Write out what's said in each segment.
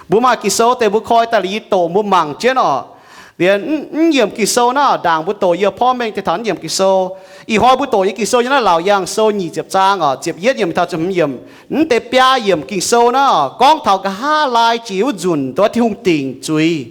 Mbuo maaih Ging-Sou deix mbuo koi daaih liuz yie doqc mbuo mangc jienv oc. Liuz mv yiemc Ging-Sou naaiv, ndaangc mbuo doqc yie porv mengh deix taux mv yiemc Ging-Sou. Ih hnoi mbuo doqc nyei Ging-Sou yiem naaiv Laauc Yaangh Sou nyic ziepc zaang oc, ziepc yietv yiemc taux ziepc hmz yiemc. Mv deix biaa yiemc Ging-Sou naaiv gorngv taux nqa'haav laai jiex wuov nzunc dongh Tin-Hungh dingc zuiz,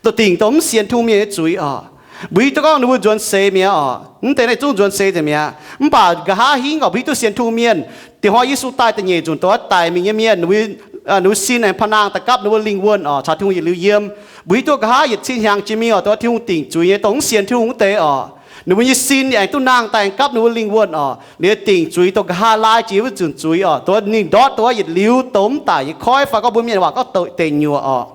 dongh dingc dongh mv sienx Tin-Hungh mienh nyei zuiz oc. Mbuo hiuv duqv gorngv ninh mbuo nzuonx seix mi'aqv oc. Mv deix naaiv zungv nzuonx seix nzengc mi'aqv. Mv baac nqa'haav hingv oc, mbuo hiuv duqv sienx Tin-Hungh mienh, da'nyeic hnoi Yesu daaih da'nyeic nzunc dongh daic mingh nyei mienh, ninh mbuo sin aengx pa'naang daaih gapv ninh mbuo lingh wuonh oc, caux Tin-Hungh yietc liuz yiem. Mbuo hiuv duqv nqa'haav yietc cin hnyangx jiex mingh oc, dongh Tin-Hungh dingc zuiz nyei dongh mv sienx Tin-Hungh wuov deix oc, ninh mbuo nyei sin aengx duqv nangh daaih aengx gapv ninh mbuo lingh wuonh oc, liuz dingc zuiz dongh nqa'haav laai jiex wuov nzunc zuiz oc, dongh ninh ndortv dongh yietc liuz dongh mv daic nyei koiv fai gorngv mbuo mienh waac gorngv deic nyuoqc oc.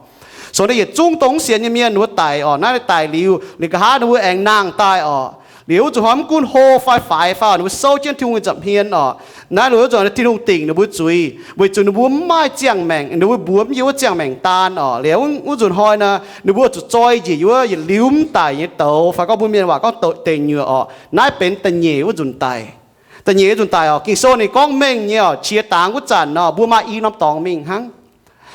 Sou naaiv yietc zungv dongh mv sienx nyei mienh ninh mbuo daic oc. Naaiv daic liuz, ninh nqa'haav ninh mbuo aengx nangh daaih oc. Liuz wuov zuqc hnoi mv gunv hlo fai faix fai oc, ninh mbuo souv jienv Tin-Hungh nyei nza'hmien oc. Naaiv wuov zuqc Tin-Hungh dingc ninh mbuo zuiz weic zuqc ninh mbuo mv maaih ziangh maengc, ninh mbuo mbuox mv hiuv wuov ziangh maengc daan oc. Liuz wuov nzunc hnoi naaic ninh mbuo zuqc zoi njiec yiem wuov yietc liuz mv daic nyei douz fai gorngv mbuo mienh waac gorngv deic nyuoqc oc. Naaiv benx da'nyeic wuov nzunc daic. Da'nyeic wuov nzunc daic oc. Ging-Sou ninh gorngv mengh nyei oc, qiex dangx wuov zanc nor mbuo maaih i norm dorngx mingh hnangv.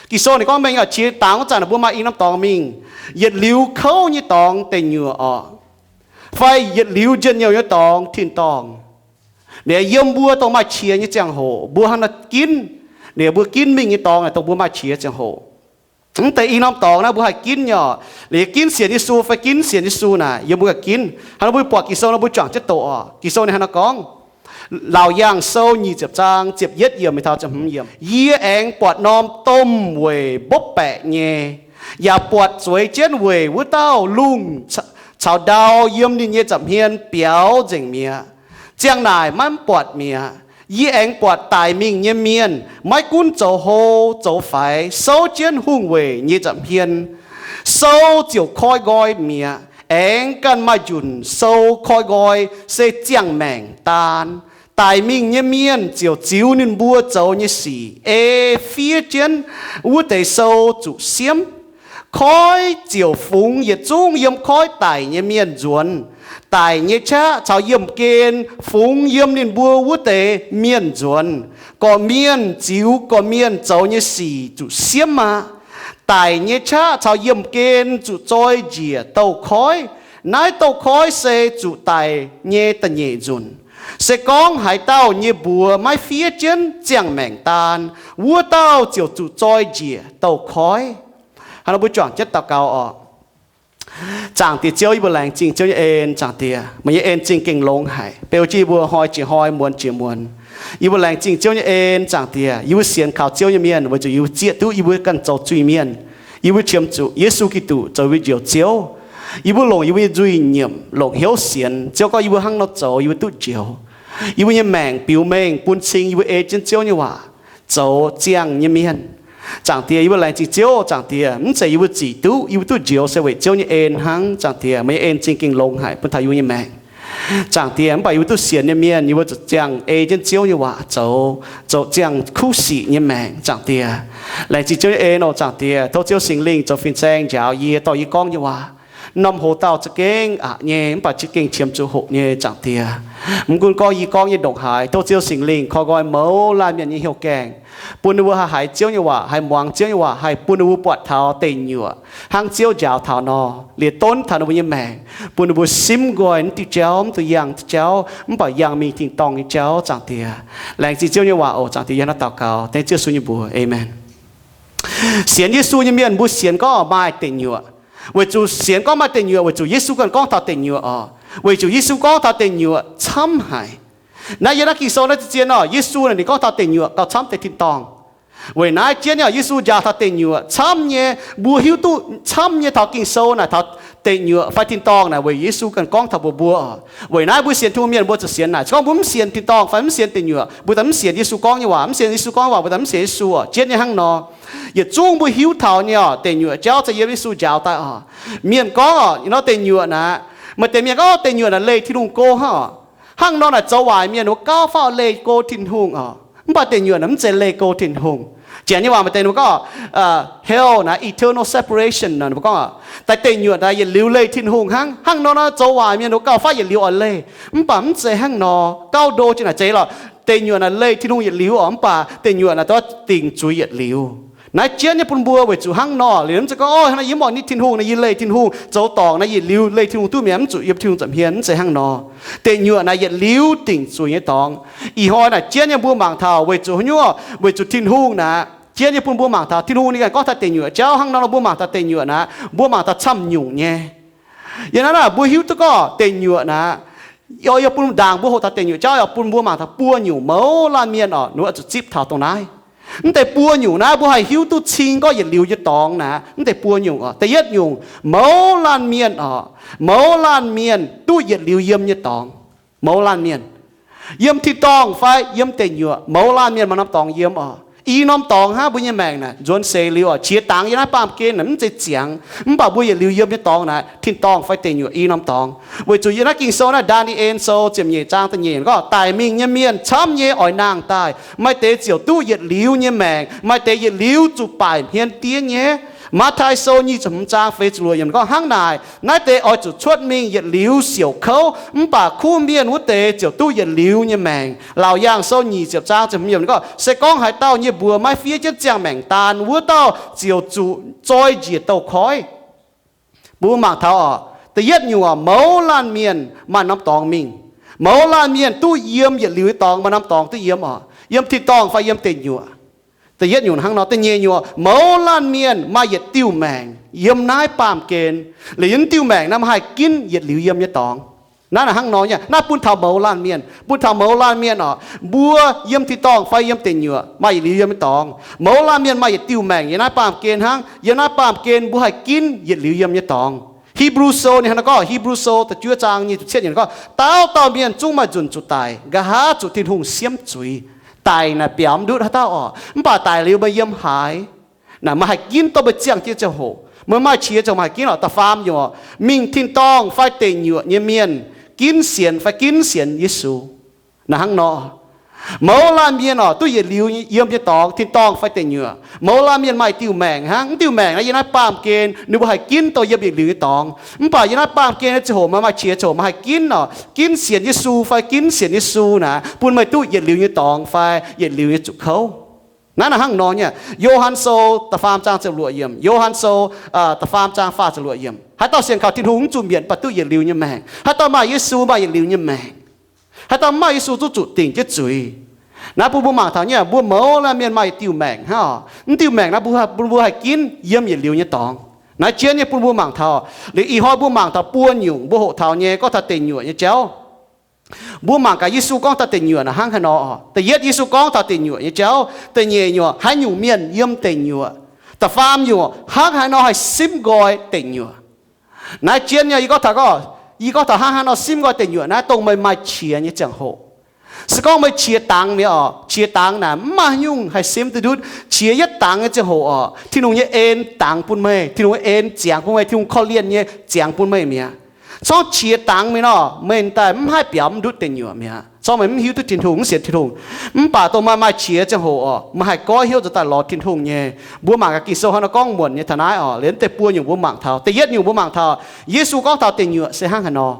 Ging-Sou ninh gorngv mengh nyei oc, qiex dangx wuov zanc mbuo maaih i norm dorngx mingh. Yietc liuz kouv nyei dorngx deic nyuoqc oc, fai yietc liuz njien-youh nyei dorngx tin-dorngh. Liuz yiem mbuo dongh maaih qiex nyei ziangh hoc mbuo hnangv naaiv ginv. Liuz mbuo ginv mingh nyei dorngx naaic dongh mbuo maaih qiex ziangh hoc. Mv deix i norm dorngx naaiv mbuo haih ginv nyei oc. Liuz ginv sienx Yesu fai ginv sienx Yesu naaic yiem mbuo ganh ginv. Hnangv nor mbuo buatc Ging-Sou nor mbuo juangc jienv doqc oc. Ging-Sou ninh hnangv nor gorngv, Laauc Yaangh Sou nyic ziepc zaang ziepc yietv yiemc mingh taux ziepc hmz yiemc, Yie aengx buatc norm domh weic mbopv baeqc nyei, yaac buatc zueiz jienv weic wuov dauh lungh caux ndau yiem ninh nyei nza'hmien biaux nzengc mi'aqv. Ziang naaic maiv mv buatc mi'aqv. Yie aengx buatc daic mingh nyei mienh, maiv gunv zoux hlo zoux faix, souv jienv hungh weic nyei nza'hmien. Sou ziouc koi nqoi mi'aqv. Aengx ganh maaih njunc sou koi nqoi se ziangh maengc daan. Daic mingh nyei mienh ziouc ziux ninh mbuo zoux nyei sic ei fiev jienv wuov deix sou zuqc siemv. Koiv ziouc fungx yietc zungv yiem koiv daic nyei mienh nzuonx. Daic nyei qaqv caux yiemh gen fungx yiem ninh mbuo wuov deix mienh nzuonx. Gorqv-mienh ziux gorqv-mienh zoux nyei sic zuqc siemv aqv. Daic nyei qaqv caux yiemh gen zuqc zoi njiec douz-koiv. Naaiv douz-koiv se zuqc daic nyei da'nyeic nzunc. Se gorngv haaix dauh nyei mbuox maiv fiev jienv ziangh maengc daan, wuov dauh ziouc zuqc zoi njiec douz-koiv. Hnangv nor mbuo juangc jienv daux gaux oc. Zaangc Diex Ziouv, yie mbuo laengz zingh Ziouv nyei en. Zaangc Diex, meih nyei en zingh gengh longx haic, beu jienv yie mbuo hnoi jiex hnoi, muonz jiex muonz. Yie mbuo laengz zingh Ziouv nyei en. Zaangc Diex, yie mbuo sienx kaux Ziouv nyei mienh weic zuqc yie mbuo zieqv duqv yie mbuo ganh zoux zuiz-mienh. Yie mbuo qiemx zuqc Yesu Giduc zoux yie mbuo Njoux Ziouv. Yie mbuo longc yie mbuo nyei nzuih nyiemc, longc hnyouv sienx Ziouv gorngv yie mbuo hnangv nor zoux yie mbuo duqv njoux. Yie mbuo nyei maengc biux mengh bun cing yie mbuo ei jienv Ziouv nyei waac, zoux ziangh nyei mienh. Zaangc Diex, yie mbuo laengz zingh Ziouv. Zaangc Diex, mv zeiz yie mbuo zic duqv yie mbuo duqv njoux se weic Ziouv nyei en hnangv. Zaangc Diex, meih nyei en zingh gengh longx haic bun taux yie mbuo nyei maengc. Zaangc Diex, mv baac yie mbuo duqv sienx nyei mienh, yie mbuo zuqc ziangh ei jienv Ziouv nyei waac zoux, zoux ziangh kuv sic nyei maengc. Zaangc Diex, laengz zingh Ziouv nyei en oc. Zaangc Diex, tov Ziouv Singx Lingh zoux fin-saeng njaaux yie dorh yie gorngv nyei waac. Norm hoz dauh za'gengh aqc nyei, mv baac za'gengh qiemx zuqc hoqc nyei. Zaangc Diex, mv gunv gorngv yie gorngv nyei ndongc haaix, tov Ziouv Singx Lingh koi nqoi mouz laanh mienh nyei hnyouv gaengh, bun ninh mbuo haih haiz Ziouv nyei waac, haih muangx Ziouv nyei waac, haih bun ninh mbuo buatc taux deic nyuoqc hnangv Ziouv njaaux taux nor, liepc donv taux ninh mbuo nyei maengc, bun ninh mbuo simv nqoi mv diuh jauv, mv duqv yangh diuh jauv, mv baac yangh mingh tin-dorngh nyei jauv. Zaangc Diex, laengz zingh Ziouv nyei waac oc. Zaangc Diex, yie hnangv naaiv daux gaux dengv Ziouv Yesu nyei mbuox, aamen. Sienx Yesu nyei mienh mbuo sienx gorngv maaih deic nyuoqc. Weic zuqc sienx gorngv maaih deic nyuoqc weic zuqc Yesu ganh gorngv taux deic nyuoqc oc. Weic zuqc Yesu gorngv taux deic nyuoqc camv haic. Naaiv yiem naaiv Ging-Sou naaiv zien-zien oc, Yesu naaic ninh gorngv taux deic nyuoqc gauh camv deix tin-dorngh. Weic naaiv jienv nyei oc, Yesu njaaux taux deic nyuoqc camv nyei. Mbuo hiuv duqv camv nyei taux Ging-Sou naaic taux deic nyuoqc fai tin-dorngh naaic weic Yesu ganh gorngv taux mbuox mbuo oc. Weic naaiv mbuo sienx Tin-Hungh mienh mbuo zuqc sienx naaic. Se gorngv mbuo mv sienx tin-dorngh fai mv sienx deic nyuoqc, mbuo daaih mv sienx Yesu gorngv nyei waac, mv sienx Yesu gorngv waac, mbuo daaih mv sienx Yesu oc. Jienv nyei hnangv nor, yietc zungv mbuo hiuv taux nyei oc, deic nyuoqc jauv se yiem Yesu njaaux daaih oc. Mienh gorngv oc, nor deic nyuoqc naaic, maaih deix mienh gorngv deic nyuoqc naaic leih Tin-Hungh go hnangv oc. Hnangv nor naaic zoux waaic mienh wuov gauh fai leih go Tin-Hungh oc. Mv baac deic nyuoqc naaic mv zeiz leih go Tin-Hungh. Janx nyei waac maaih deix ninh mbuo gorngv hell naaic eternal separation nor, ninh mbuo gorngv daaih deic nyuoqc naaic yietc liuz leih Tin-Hungh hnangv. Hnangv nor nor zoux waaic mienh wuov gauh fai yietc liuz oix leih. Mv baac mv zeiz hnangv nor. Gauh ndo jiex naaic zeiz lorqc, deic nyuoqc naaic leih Tin-Hungh yietc liuz oc, mv baac deic nyuoqc naaic dov dingc zuiz yietc liuz. Naaiv jienv nyei bun mbuo weic zuqc hnangv nor, liuz mv zeiz gorngv, o, hnangv naaiv yie mv oix nitv Tin-Hungh naaic, yie leih Tin-Hungh, zoux dorngc naaic, yietc liuz leih Tin-Hungh duqv mi'aqv, mv zuqc yiem Tin-Hungh nza'hmien, mv zeiz hnangv nor. Deic nyuoqc naaic yietc liuz dingc zuiz nyei dorngx. Ih hnoi naaic jienv nyei mbuo mangc taux weic zuqc haaix nyungc, weic zuqc Tin-Hungh naaic jienv nyei bun mbuo mangc taux Tin-Hungh ninh ganh gorngv taux deic nyuoqc jauv hnangv nor, mbuo mangc taux deic nyuoqc naaic, mbuo mangc taux camv nyungc nyei. Yiem naaiv naaic mbuo hiuv duqv gorngv deic nyuoqc naaic, yie bun ndaangc mbuo hoqc taux deic nyuoqc jauv, yie bun mbuo mangc taux buo nyungc mouz laanh mienh oc, ninh mbuo zuqc zipv taux dongh naaiv. Mv deix buo nyungc naaiv mbuo haih hiuv duqv cing gorngv yietc liuz nyei dorngx naaic, mv deix buo nyungc oc. Da'yietv nyungc, mouz laanh mienh oc, mouz laanh mienh duqv yietc liuz yiem nyei dorngx. Mouz laanh mienh, yiem tin-dorngh fai yiem deic nyuoqc, mouz laanh mienh maaih norm dorngx yiem oc. I norm dorngx hnangv mbuo nyei maengc naaic nzuonx seix liuz oc, qiex dangx yiem naaiv baamh gen naaic mv zeiz ziangx, mv baac mbuo yietc liuz yiem nyei dorngx naaic, tin-dorngh fai deic nyuoqc i norm dorngx. Weic zuqc yiem naaiv Ging-Sou naaiv, Ndaa^ni^en Sou ziepc nyeic zaang da'nyeic gorngv, daic mingh nyei mienh camv nyei oix nangh daaih, maaih deix ziouc duqv yietc liuz nyei maengc, maaih deix yietc liuz zuqc baaic hmien diev nyei. Matv^tai Sou nyic ziepc hmz zaang feix ziepc luoqc yiemc gorngv, hnangv naaic, naaiv deix oix zuqc cuotv mingh yietc liuz siouc kouv, mv baac kuv mienh wuov deix ziouc duqv yietc liuz nyei maengc. Laauc Yaangh Sou nyic ziepc zaang ziepc hmz yiemc gorngv, se gorngv haaix dauh nyei mbuox maiv fiev jienv ziangh maengc daan, wuov dauh ziouc zuqc zoi njiec douz-koiv. Mbuo mangc taux oc, da'yietv nyungc oc, mouz laanh mienh maaih norm dorngx mingh. Mouz laanh mienh duqv yiem yietc liuz nyei dorngx, maaih norm dorngx duqv yiem oc, yiem tin-dorngh fai yiem deic nyuoqc. Da'yietv nyungc hnangv nor. Da'nyeic nyungc, mouz laanh mienh maaih yietc diuh maengc yiem naaiv baamh gen. Liuz yiem diuh maengc naaiv maiv haih ginv yietc liuz yiem nyei dorngx. Naaiv naaic hnangv nor nyei. Naaiv bun taux mouz laanh mienh, bun taux mouz laanh mienh oc, mbuo yiem tin-dorngh fai yiem deic nyuoqc maaih yietc liuz yiem nyei dorngx. Mouz laanh mienh maaih yietc diuh maengc yiem naaiv baamh gen hnangv. Yiem naaiv baamh gen mbuo haih ginv yietc liuz yiem nyei dorngx. Hipv^lu Sou ninh hnangv nor gorngv, Hipv^lu Sou da'juov zaang nyic ziepc cietv yiemc gorngv, dauh dauh mienh zungv maaih nzunc zuqc daic, nqa'haav zuqc Tin-Hungh siemv zuiz. Daic naaic biaux mv ndutv haaix dauh oc, mv baac daic liuz meih yiem haaix naaic, meih haih ginv dongh meih ziangh jienv ziangh hoc, meih maaih qiex ziangh hoc meih haih ginv oc. Da'faam nyungc, mingh tin-dorngh fai deic nyuoqc nyei mienh ginv sienx fai ginv sienx Yesu. Naaiv hnangv nor, mouz laanh mienh oc, duqv yietc liuz yiem nyei dorngx, tin-dorngh fai deic nyuoqc. Mouz laanh mienh maaih diuh maengc hnangv. Mv diuh maengc naaiv yiem naaiv baamh gen ninh mbuo haih ginv dongh yiem yietc liuz nyei dorngx. Mv baac yiem naaiv baamh gen nyei ziangh hoc meih maaih qiex ziangh hoc meih haih ginv oc, ginv sienx Yesu fai ginv sienx Yesu naaic, bun meih duqv yietc liuz nyei dorngx fai yietc liuz nyei zuqc kouv. Naaiv naaic hnangv nor nyei. Yo^han Sou da'faam zaang ziepc luoqc yiemc, Yo^han Sou da'faam zaang faah ziepc luoqc yiemc, haaix dauh sienx kaux Tin-Hungh mv zuqc mietc, mv baac duqv yietc liuz nyei maengc. Haaix dauh maaih Yesu maaih yietc liuz nyei maengc. Haaix dauh mv maaih Yesu zungv zuqc dingc jienv zuiz. Naaiv bun mbuo mangc taux nyei, mbuo mouz laanh mienh maaih yietc diuh maengc hnangv oc. Mv diuh maengc naaiv bun mbuo haih ginv yiem yietc liuz nyei dorngx. Naaiv jienv nyei bun mbuo mangc taux, liuz ih hnoi mbuo mangc taux buo nyungc mbuo hoqc taux nyei gorngv taux deic nyuoqc nyei jauv. Mbuo mangc gaax Yesu gorngv taux deic nyuoqc naaic hnangv haaix nor. Da'yietv, Yesu gorngv taux deic nyuoqc nyei jauv. Da'nyeic nyungc, haaix nyungc mienh yiem deic nyuoqc. Da'faam nyungc, hnangv haaix nor haih simv nqoi deic nyuoqc. Naaiv jienv nyei yie gorngv taux, yie gorngv taux hnangv haaix nor simv nqoi deic nyuoqc naaiv, dongh meih maaih qiex nyei ziangh hoc. Se gorngv meih qiex dangx mi'aqv oc, qiex dangx naaic mv maaih haaix nyungc haih simv duqv ndutv. Qiex yietv dangx nyei ziangh hoc oc, Tin-Hungh nyei en dangx bun meih, Tin-Hungh nyei en ziangx bun meih, Tin-Hungh korv-lienh nyei ziangx bun meih mi'aqv. Corngv qiex dangx mingh nor, meih daaih mv haih biaux mv ndutv deic nyuoqc mi'aqv. Corngv meih mv hiuv duqv Tin-Hungh, mv sienx Tin-Hungh. Mv baac dongh meih maaih qiex ziangh hoc oc, meih haih goiv hnyouv nzuonx daaih lorz Tin-Hungh nyei. Mbuo mangc gaax Ging-Sou hnangv nor gorngv muonc nyei taux naaiv oc. Liuz deix buo nyungc mbuo mangc taux. Da'yietv nyungc mbuo mangc taux Yesu gorngv taux deic nyuoqc se hnangv haaix nor.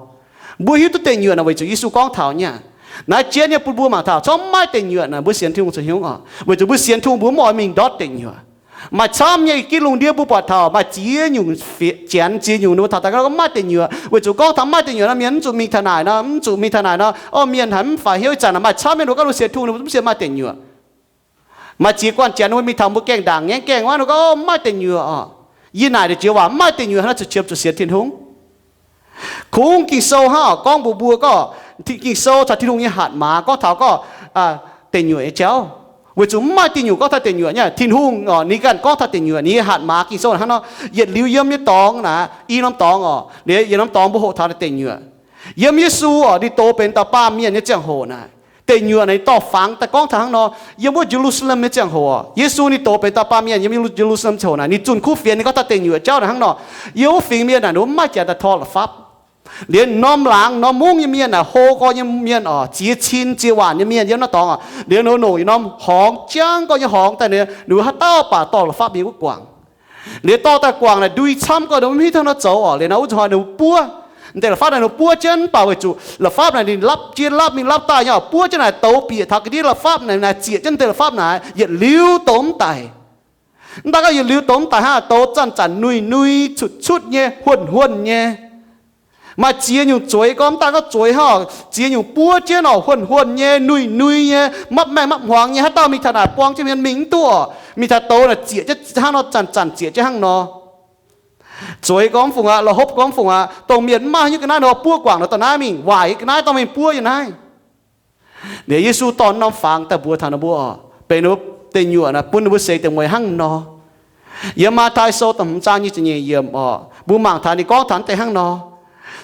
Mbuo hiuv duqv deic nyuoqc naaic weic zuqc Yesu gorngv taux nyei. Naaiv jienv nyei bun mbuo mangc taux corngv mv maaih deic nyuoqc naaic mbuo sienx Tin-Hungh zoux hnyungv oc, weic zuqc mbuo sienx Tin-Hungh mbuo mv oix mingh ndortv deic nyuoqc. Maaih camv nyei ginv lungh ndiev mbuo buatc taux maaih ziex nyungc, janx ziex nyungc ninh mbuo taux daaih gorngv maaih deic nyuoqc, weic zuqc gorngv taux mv maaih deic nyuoqc nor mienh mv zuqc mingh taux naaic nor, mv zuqc mingh taux naaic nor, o, mienh haiz mv faix hnyouv. Ih zanc naaic maaih camv mienh mbuo gorngv ninh sienx Tin-Hungh ninh mbuo mv sienx maaih deic nyuoqc. Maaih ziex guanh janx ninh mbuo mingh taux mbuo gaengh ndaangc nyei gaengh wuov ninh gorngv mv maaih deic nyuoqc oc. Yie naaic ninh jiex waac mv maaih deic nyuoqc hnangv naaic zuqc qiemx zuqc sienx Tin-Hungh. Kungx Ging-Sou hnangv oc gorngv mbuox mbuo gorngv, Ging-Sou caux Tin-Hungh nyei hatc maaz gorngv taux gorngv deic nyuoqc nyei jauv. Weic zuqc mv maaih deic nyuoqc gorngv taux deic nyuoqc nyei. Tin-Hungh oc ninh ganh gorngv taux deic nyuoqc, ninh nyei hatc maaz Ging-Sou hnangv nor, yietc liuz yiem nyei dorngx naaic, i norm dorngx oc, liuz yietc norm dorngx mbuo hoqc taux naaiv deic nyuoqc. Yiem Yesu oc ninh dox benx dauh baamh mienh nyei ziangh hoc naaic, deic nyuoqc naaic ninh dorh fangx daaih gorngv taux hnangv nor. Yiem wuov Ye^lu^saa^lem nyei ziangh hoc oc, Yesu ninh dox benx dauh baamh mienh yiem Ye^lu^saa^lem ziangh hoc naaic, ninh zunh kuv fienx ninh gorngv taux deic nyuoqc jauv naaic hnangv nor. Yiem wuov fingx mienh naaic ninh mbuo mv maaih jaax daaih tor la'fapv. Liuz norm laangz norm mungv nyei mienh naaic, hlo gorx nyei mienh oc, ziex cin ziex waanc nyei mienh yiem naaiv dorngx oc, liuz ninh mbuo longc yietc norm horngz, jangv gorx nyei horngz daaih, ninh mbuo haaix dauh baac dorh la'fapv mingh wuov guangc. Liuz dorh daaih guangc naaic ndui camv gorx, ninh mbuo mv hiuv duqv haaix nor zoux oc. Liuz naaiv wuov zuqc hnoi ninh mbuo buov, deix la'fapv naaic ninh mbuo buov jienv, mv baac weic zuqc la'fapv naaic ninh lapv jienv lapv mingh lapv daaih nyei oc, buov jienv naaic douz bieqc taux ga'ndiev la'fapv naaic, naaic zieqc jienv deix la'fapv naaic yietc liuz douz mv daic. Mv daaih gorngv yietc liuz douz mv daic hnangv, douz zanc-zanc nuih-nuih, cutv-cutv nyei, huonh-huonh nyei. Maaih ziex nyungc zueiz gorngv mv daaih gorngv zueiz hnangv, ziex nyungc buov jienv oc, huonh-huonh nyei, nuih-nuih nyei, mapv maengh mapv hmuangx nyei, haaix dauh mingh taux naaic buang jienv mienh mingh mv duqv oc. Mingh taux douz naaic zieqc jienv hnangv nor, zanc-zanc zieqc jienv hnangv nor. Zueiz gorngv mv fungc aqv, la'hopv gorngv mv fungc aqv, dongh mienh mv maaih haaix nyungc ga'naaiv nor buov guangc nor dorh naaiv mingh, waaic ga'naaiv dorh mingh buov yiem naaiv. Liuz Yesu dorh norm fangx daaih mbuox taux ninh mbuo oc, benx ninh mbuo deic nyuoqc naaic bun ninh mbuo seix deic mueiz hnangv nor. Yiem Matv^tai Sou da'hmz zaang nyic ziepc nyeic yiemc oc, mbuo mangc taux ninh gorngv taux deix hnangv nor.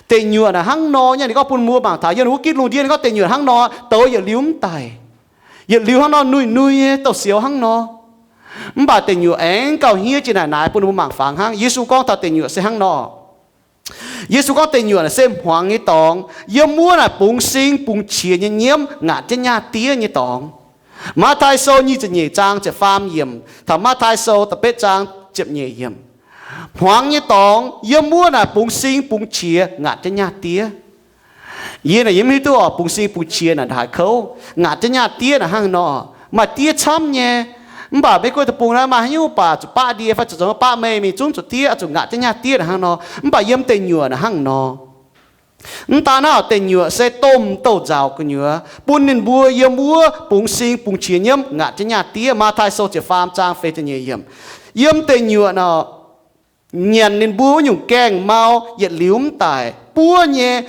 Deic nyuoqc naaic hnangv nor nyei, ninh gorngv bun mbuo mangc taux yiem ninh wuov gitv lungh ndiev, ninh gorngv deic nyuoqc hnangv nor, douz yietc liuz mv daic. Yietc liuz hnangv nor nuih-nuih nyei, douz-sioux hnangv nor. Mv baac deic nyuoqc aengx gauh hniev jiex naaic naaic bun ninh mbuo mangc fangx hnangv. Yesu gorngv taux deic nyuoqc se hnangv nor. Yesu gorngv deic nyuoqc naaic se hmuangx nyei dorngx, yiem wuov naaic bungx sing bungx qiex nyei nyiemv ngaatc jienv nyaah diev nyei dorngx. Matv^tai Sou nyic ziepc nyeic zaang ziepc faam yiemc taux Matv^tai Sou da'betv zaang ziepc nyeic yiemc. Hmuangx nyei dorngx, yiem wuov naaic bungx sing bungx qiex ngaatc jienv nyaah diev. Yie naaic yie mv hiuv duqv oc, bungx sing bungx qiex naaic ndaaih kouv, ngaatc jienv nyaah diev naaic hnangv nor. Maaih diev camv nyei. Mv baac Meiv Guoqv deic-bung naaiv maaih haaix nyungc baac zuqc baqv ndie fai zuqc zoux baqv mei mingh zungv zuqc diev, zuqc ngaatc jienv nyaah diev naaic hnangv nor. Mv baac yiem deic nyuoqc naaic hnangv nor. Mv daan naaiv, deic nyuoqc se domh douz-nzauc gu'nyuoz, bun ninh mbuo yiem wuov bungx sing bungx qiex nyiemv ngaatc jienv nyaah diev. Matv^tai Sou ziepc faam zaang feix ziepc nyeic yiemc. Yiem deic nyuoqc nor, nyanc ninh mbuo wuov nyungc gaengh mau yietc liuz mv daic, buov nyei,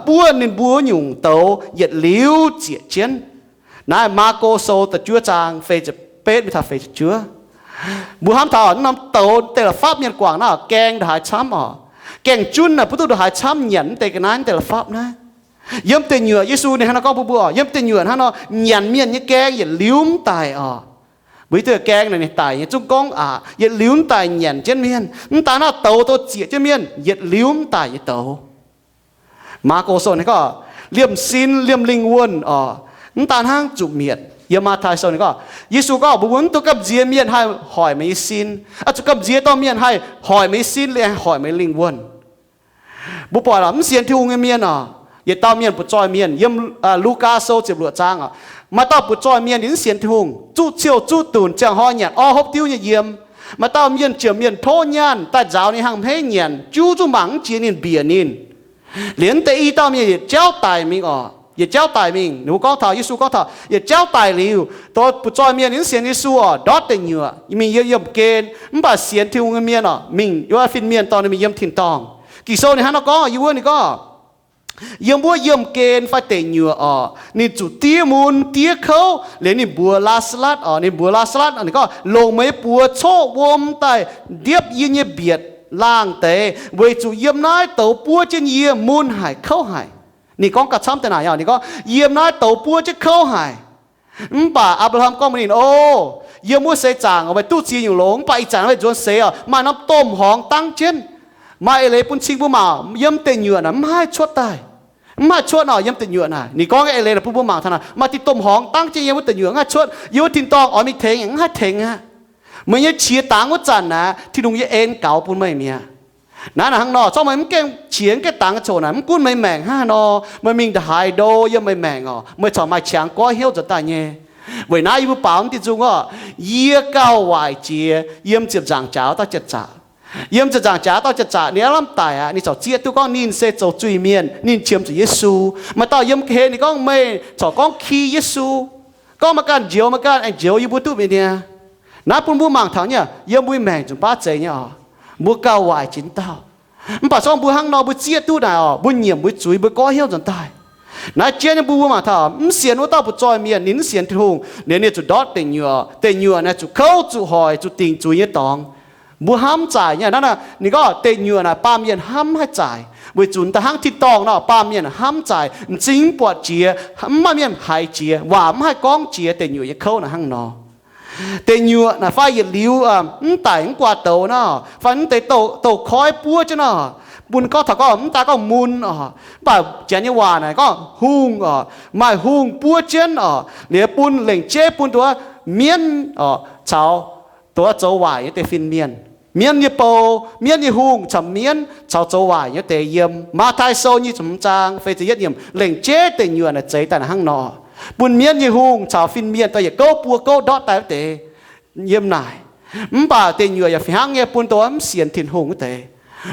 buov ninh mbuo wuov nyungc douz yietc liuz zieqc jienv. Naaiv Maako Sou da'juov zaang feix ziepc betv mingh taux feix ziepc juov. Mbuo hnamv taux naaiv norm douz deix la'fapv mienh guangc naaiv gaeng ndaaih haaix camv oc. Gaengh junv naaic mbuo duqv ndaaih haaix camv nyanc mv deix ga'naaiv deix la'fapv naaiv. Yiem deic nyuoqc Yesu ninh hnangv nor gorngv bun mbuo oc, yiem deic nyuoqc hnangv nor nyanc mienh nyei gaeng yietc liuz mv daic oc. Mbuo hiuv duqv gaeng naaic ninh daic nyei zungv gorngv aqc, yietc liuz mv daic nyanc jienv mienh. Mv daan naaiv, douz douz zieqc jienv mienh yietc liuz mv daic nyei douz. Maako Sou ninh gorngv liemh sin liemh lingh wuonh oc. Mv daan hnangv zuqc mietc. Yiem Matv^tai Sou ninh gorngv, Yesu gorngv mbuo mv dungx gamh nziex mienh haih hoic meih nyei sin, zuqc gamh nziex dorh mienh haih hoic meih nyei sin liuz haih hoic meih lingh wuonh. Mbuo buatc oc, mv sienx Tin-Hungh nyei mienh oc, yietc dauh mienh butv-zoih mienh. Yiem Lugaa Sou ziepc luoqc zaang oc, maaih dauh butv-zoih mienh ninh mv sienx Tin-Hungh, zuqv ciouh zuqv dunc, ziangh hnoi nyanc orv hopv diuv nyei yiem. Maaih dauh mienh jiex mienh tov nyaanh daaih nzaaux ninh hnangv hmeiv nyanc, juv zungv mangc mv jiex ninh, mbiec ninh. Liuz deix i dauh mienh yietc jauv daic mingh oc, yietc jauv daic mingh. Ninh mbuo gorngv taux, Yesu gorngv taux yietc jauv daic liuz, dongh butv-zoih mienh ninh mv sienx Yesu oc, ndortv deic nyuoqc mingh yiem yiemh gen. Mv baac sienx Tin-Hungh nyei mienh oc, mingh yiem fin-mienh dorh ninh mingh yiem tin-dorngh. Ging-Sou ninh hnangv nor gorngv, yiem wuov ninh gorngv, yiem wuov yiemh gen fai deic nyuoqc oc, ninh zuqc diev mun diev kouv. Liuz ninh mbuox Laa^saa^latv oc, ninh mbuox Laa^saa^latv, ninh gorngv, longc meih nyei buoz coqv wuom daaih ndiepv yie nyei mbietc laangh deix, weic zuqc yiem naaiv douz buov jienv yie mun haic kouv haic. Ninh gorngv gauh camv deix naaic, ninh gorngv, yiem naaiv douz buov jienv kouv haic. Mv baac Apc^laa^ham gorngv mbuox ninh, O, yiem wuov seix zaangc meih duqv ziex nyungc longx, mv baac ih zanc meih nzuonx seix oc, maaih norm domh horngz dangv jienv. Maaih eix leiz bun cing mbuo mangc, yiem deic nyuoqc naaic mv haih cuotv daaih. Mv haih cuotv oc, yiem deic nyuoqc naaic. Ninh gorngv eix leiz bun mbuo mangc taux naaic, maaih diuh domh horngz dangv jienv yiem wuov deic nyuoqc, mv haih cuotv. Yiem wuov tin-dorngh oix mingh tengx mv haih tengx aqv. Meih nyei qiex dangx wuov zanc naaic, Tin-Hungh nyei en gaux bun meih mi'aqv. Naaiv naaic hnangv nor, corc meih mv gaengh qiex mv gaengh dangx coc naaic, mv gunv meih maengc hnangv haaix nor, meih mingh ndaaih haaix ndo yiem meih maengc oc, meih corc maaih qangx goiv hnyouv nzuonx daaih nyei. Weic naaiv yie mbuo baaux mv diuh nzung oc, yie gauh waaic jiex yiem ziepc nzaangc jaax dauh jiex zaqc. Yiem ziepc nzaangc jaax dauh jiex zaqc ninh aav lamh daic aqv, ninh corc zieqv duqv gorngv ninh se zoux zuiz-mienh, ninh qiemx zuqc Yesu. Maaih dauh yiem ga'hlen ninh gorngv meih corc gorngv ki Yesu, gorngv maaih ganh njoux maaih ganh aengx njoux yie mbuo duqv mi'aqv. Naaiv bun mbuo mangc taux nyei, yiem mbuo maengc nzunc baav zeiz nyei oc, mbuo gauh waaic jiex dauh. Mv baac corc mbuo hnangv nor mbuo zieqv duqv naaic oc, mbuo nyiemc mbuo zuiz, mbuo goiv hnyouv nzuonx daaih. Naaiv jien nyei mbuo mbuo mangc taux mv sienx wuov dauh butv-zoih mienh ninh mv sienx Tin-Hungh, ninh, ninh zuqc ndortv deic nyuoqc. Deic nyuoqc naaic zuqc kouv zuqc hoic zuqc dingc zuiz nyei dorngx. Mbuo hnamv zaaic nyei naaiv, ninh gorngv deic nyuoqc naaic baamh mienh hnamv mv haih zaaic, weic zuqc da'hnangv tin-dorngh nor baamh mienh hnamv zaaic, m'zing mv buatc jiex, mv maaih mienh haiz jiex, waac mv haih gorngv jiex deic nyuoqc nyei kouv naaic hnangv nor. Deic nyuoqc naaic fai yietc liuz mv daic mv guaax douz nor, fai mv deix douz koiv buov jienv nor, bun gorngv taux gorngv mv daaih gorngv mun oc. Mv baac janx nyei waac naaic gorngv hungh oc, maaih hungh buov jienv oc, liuz bun lengc jeiv bun nduov mienv oc caux nduov zoux waaic nyei deix fin-mienh. Mienv nyei bou, mienv nyei hungh caux mienv caux zoux waaic nyei deix yiem Matv^tai Sou nyic ziepc hmz zaang feix ziepc yietv yiemc lengc jeiv deic nyuoqc naaic zeix daaih naaic hnangv nor, bun mienv nyei hungh caux fin-mienh daaih yietc gouv buo gouv ndortv daaih wuov deix yiem naaic. Mv baac deic nyuoqc yaac fih hnangv nyei bun dongh mv sienx Tin-Hungh wuov deix.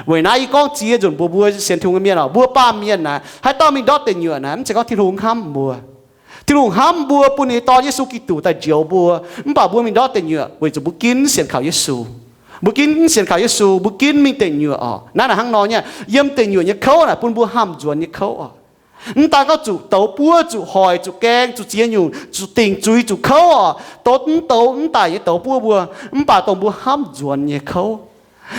Weic naaiv yie gorngv ziex nzunc mbuox mbuo sienx Tin-Hungh nyei mienh oc, mbuo baamh mienh naaic, haaix dauh mingh ndortv deic nyuoqc naaic, mv zeiz gorngv Tin-Hungh hnamv mbuo. Tin-Hungh hnamv mbuo bun ninh nyei Dorn Yesu Giduc daaih njoux mbuo, mv baac mbuo mingh ndortv deic nyuoqc weic zuqc mbuo ginv sienx kaux Yesu. Mbuo ginv sienx kaux Yesu, mbuo ginv mingh deic nyuoqc oc. Naaiv naaic hnangv nor nyei, yiem deic nyuoqc nyei kouv naaic bun mbuo hnamv nzuonx nyei kouv oc. Mv daan gorngv zuqc douz buov, zuqc hoic, zuqc gaeng, zuqc ziex nyungc, zuqc dingc zuiz, zuqc kouv oc, douz mv douz mv daic nyei douz buov mbuo, mv baac dongh mbuo hnamv nzuonx nyei kouv.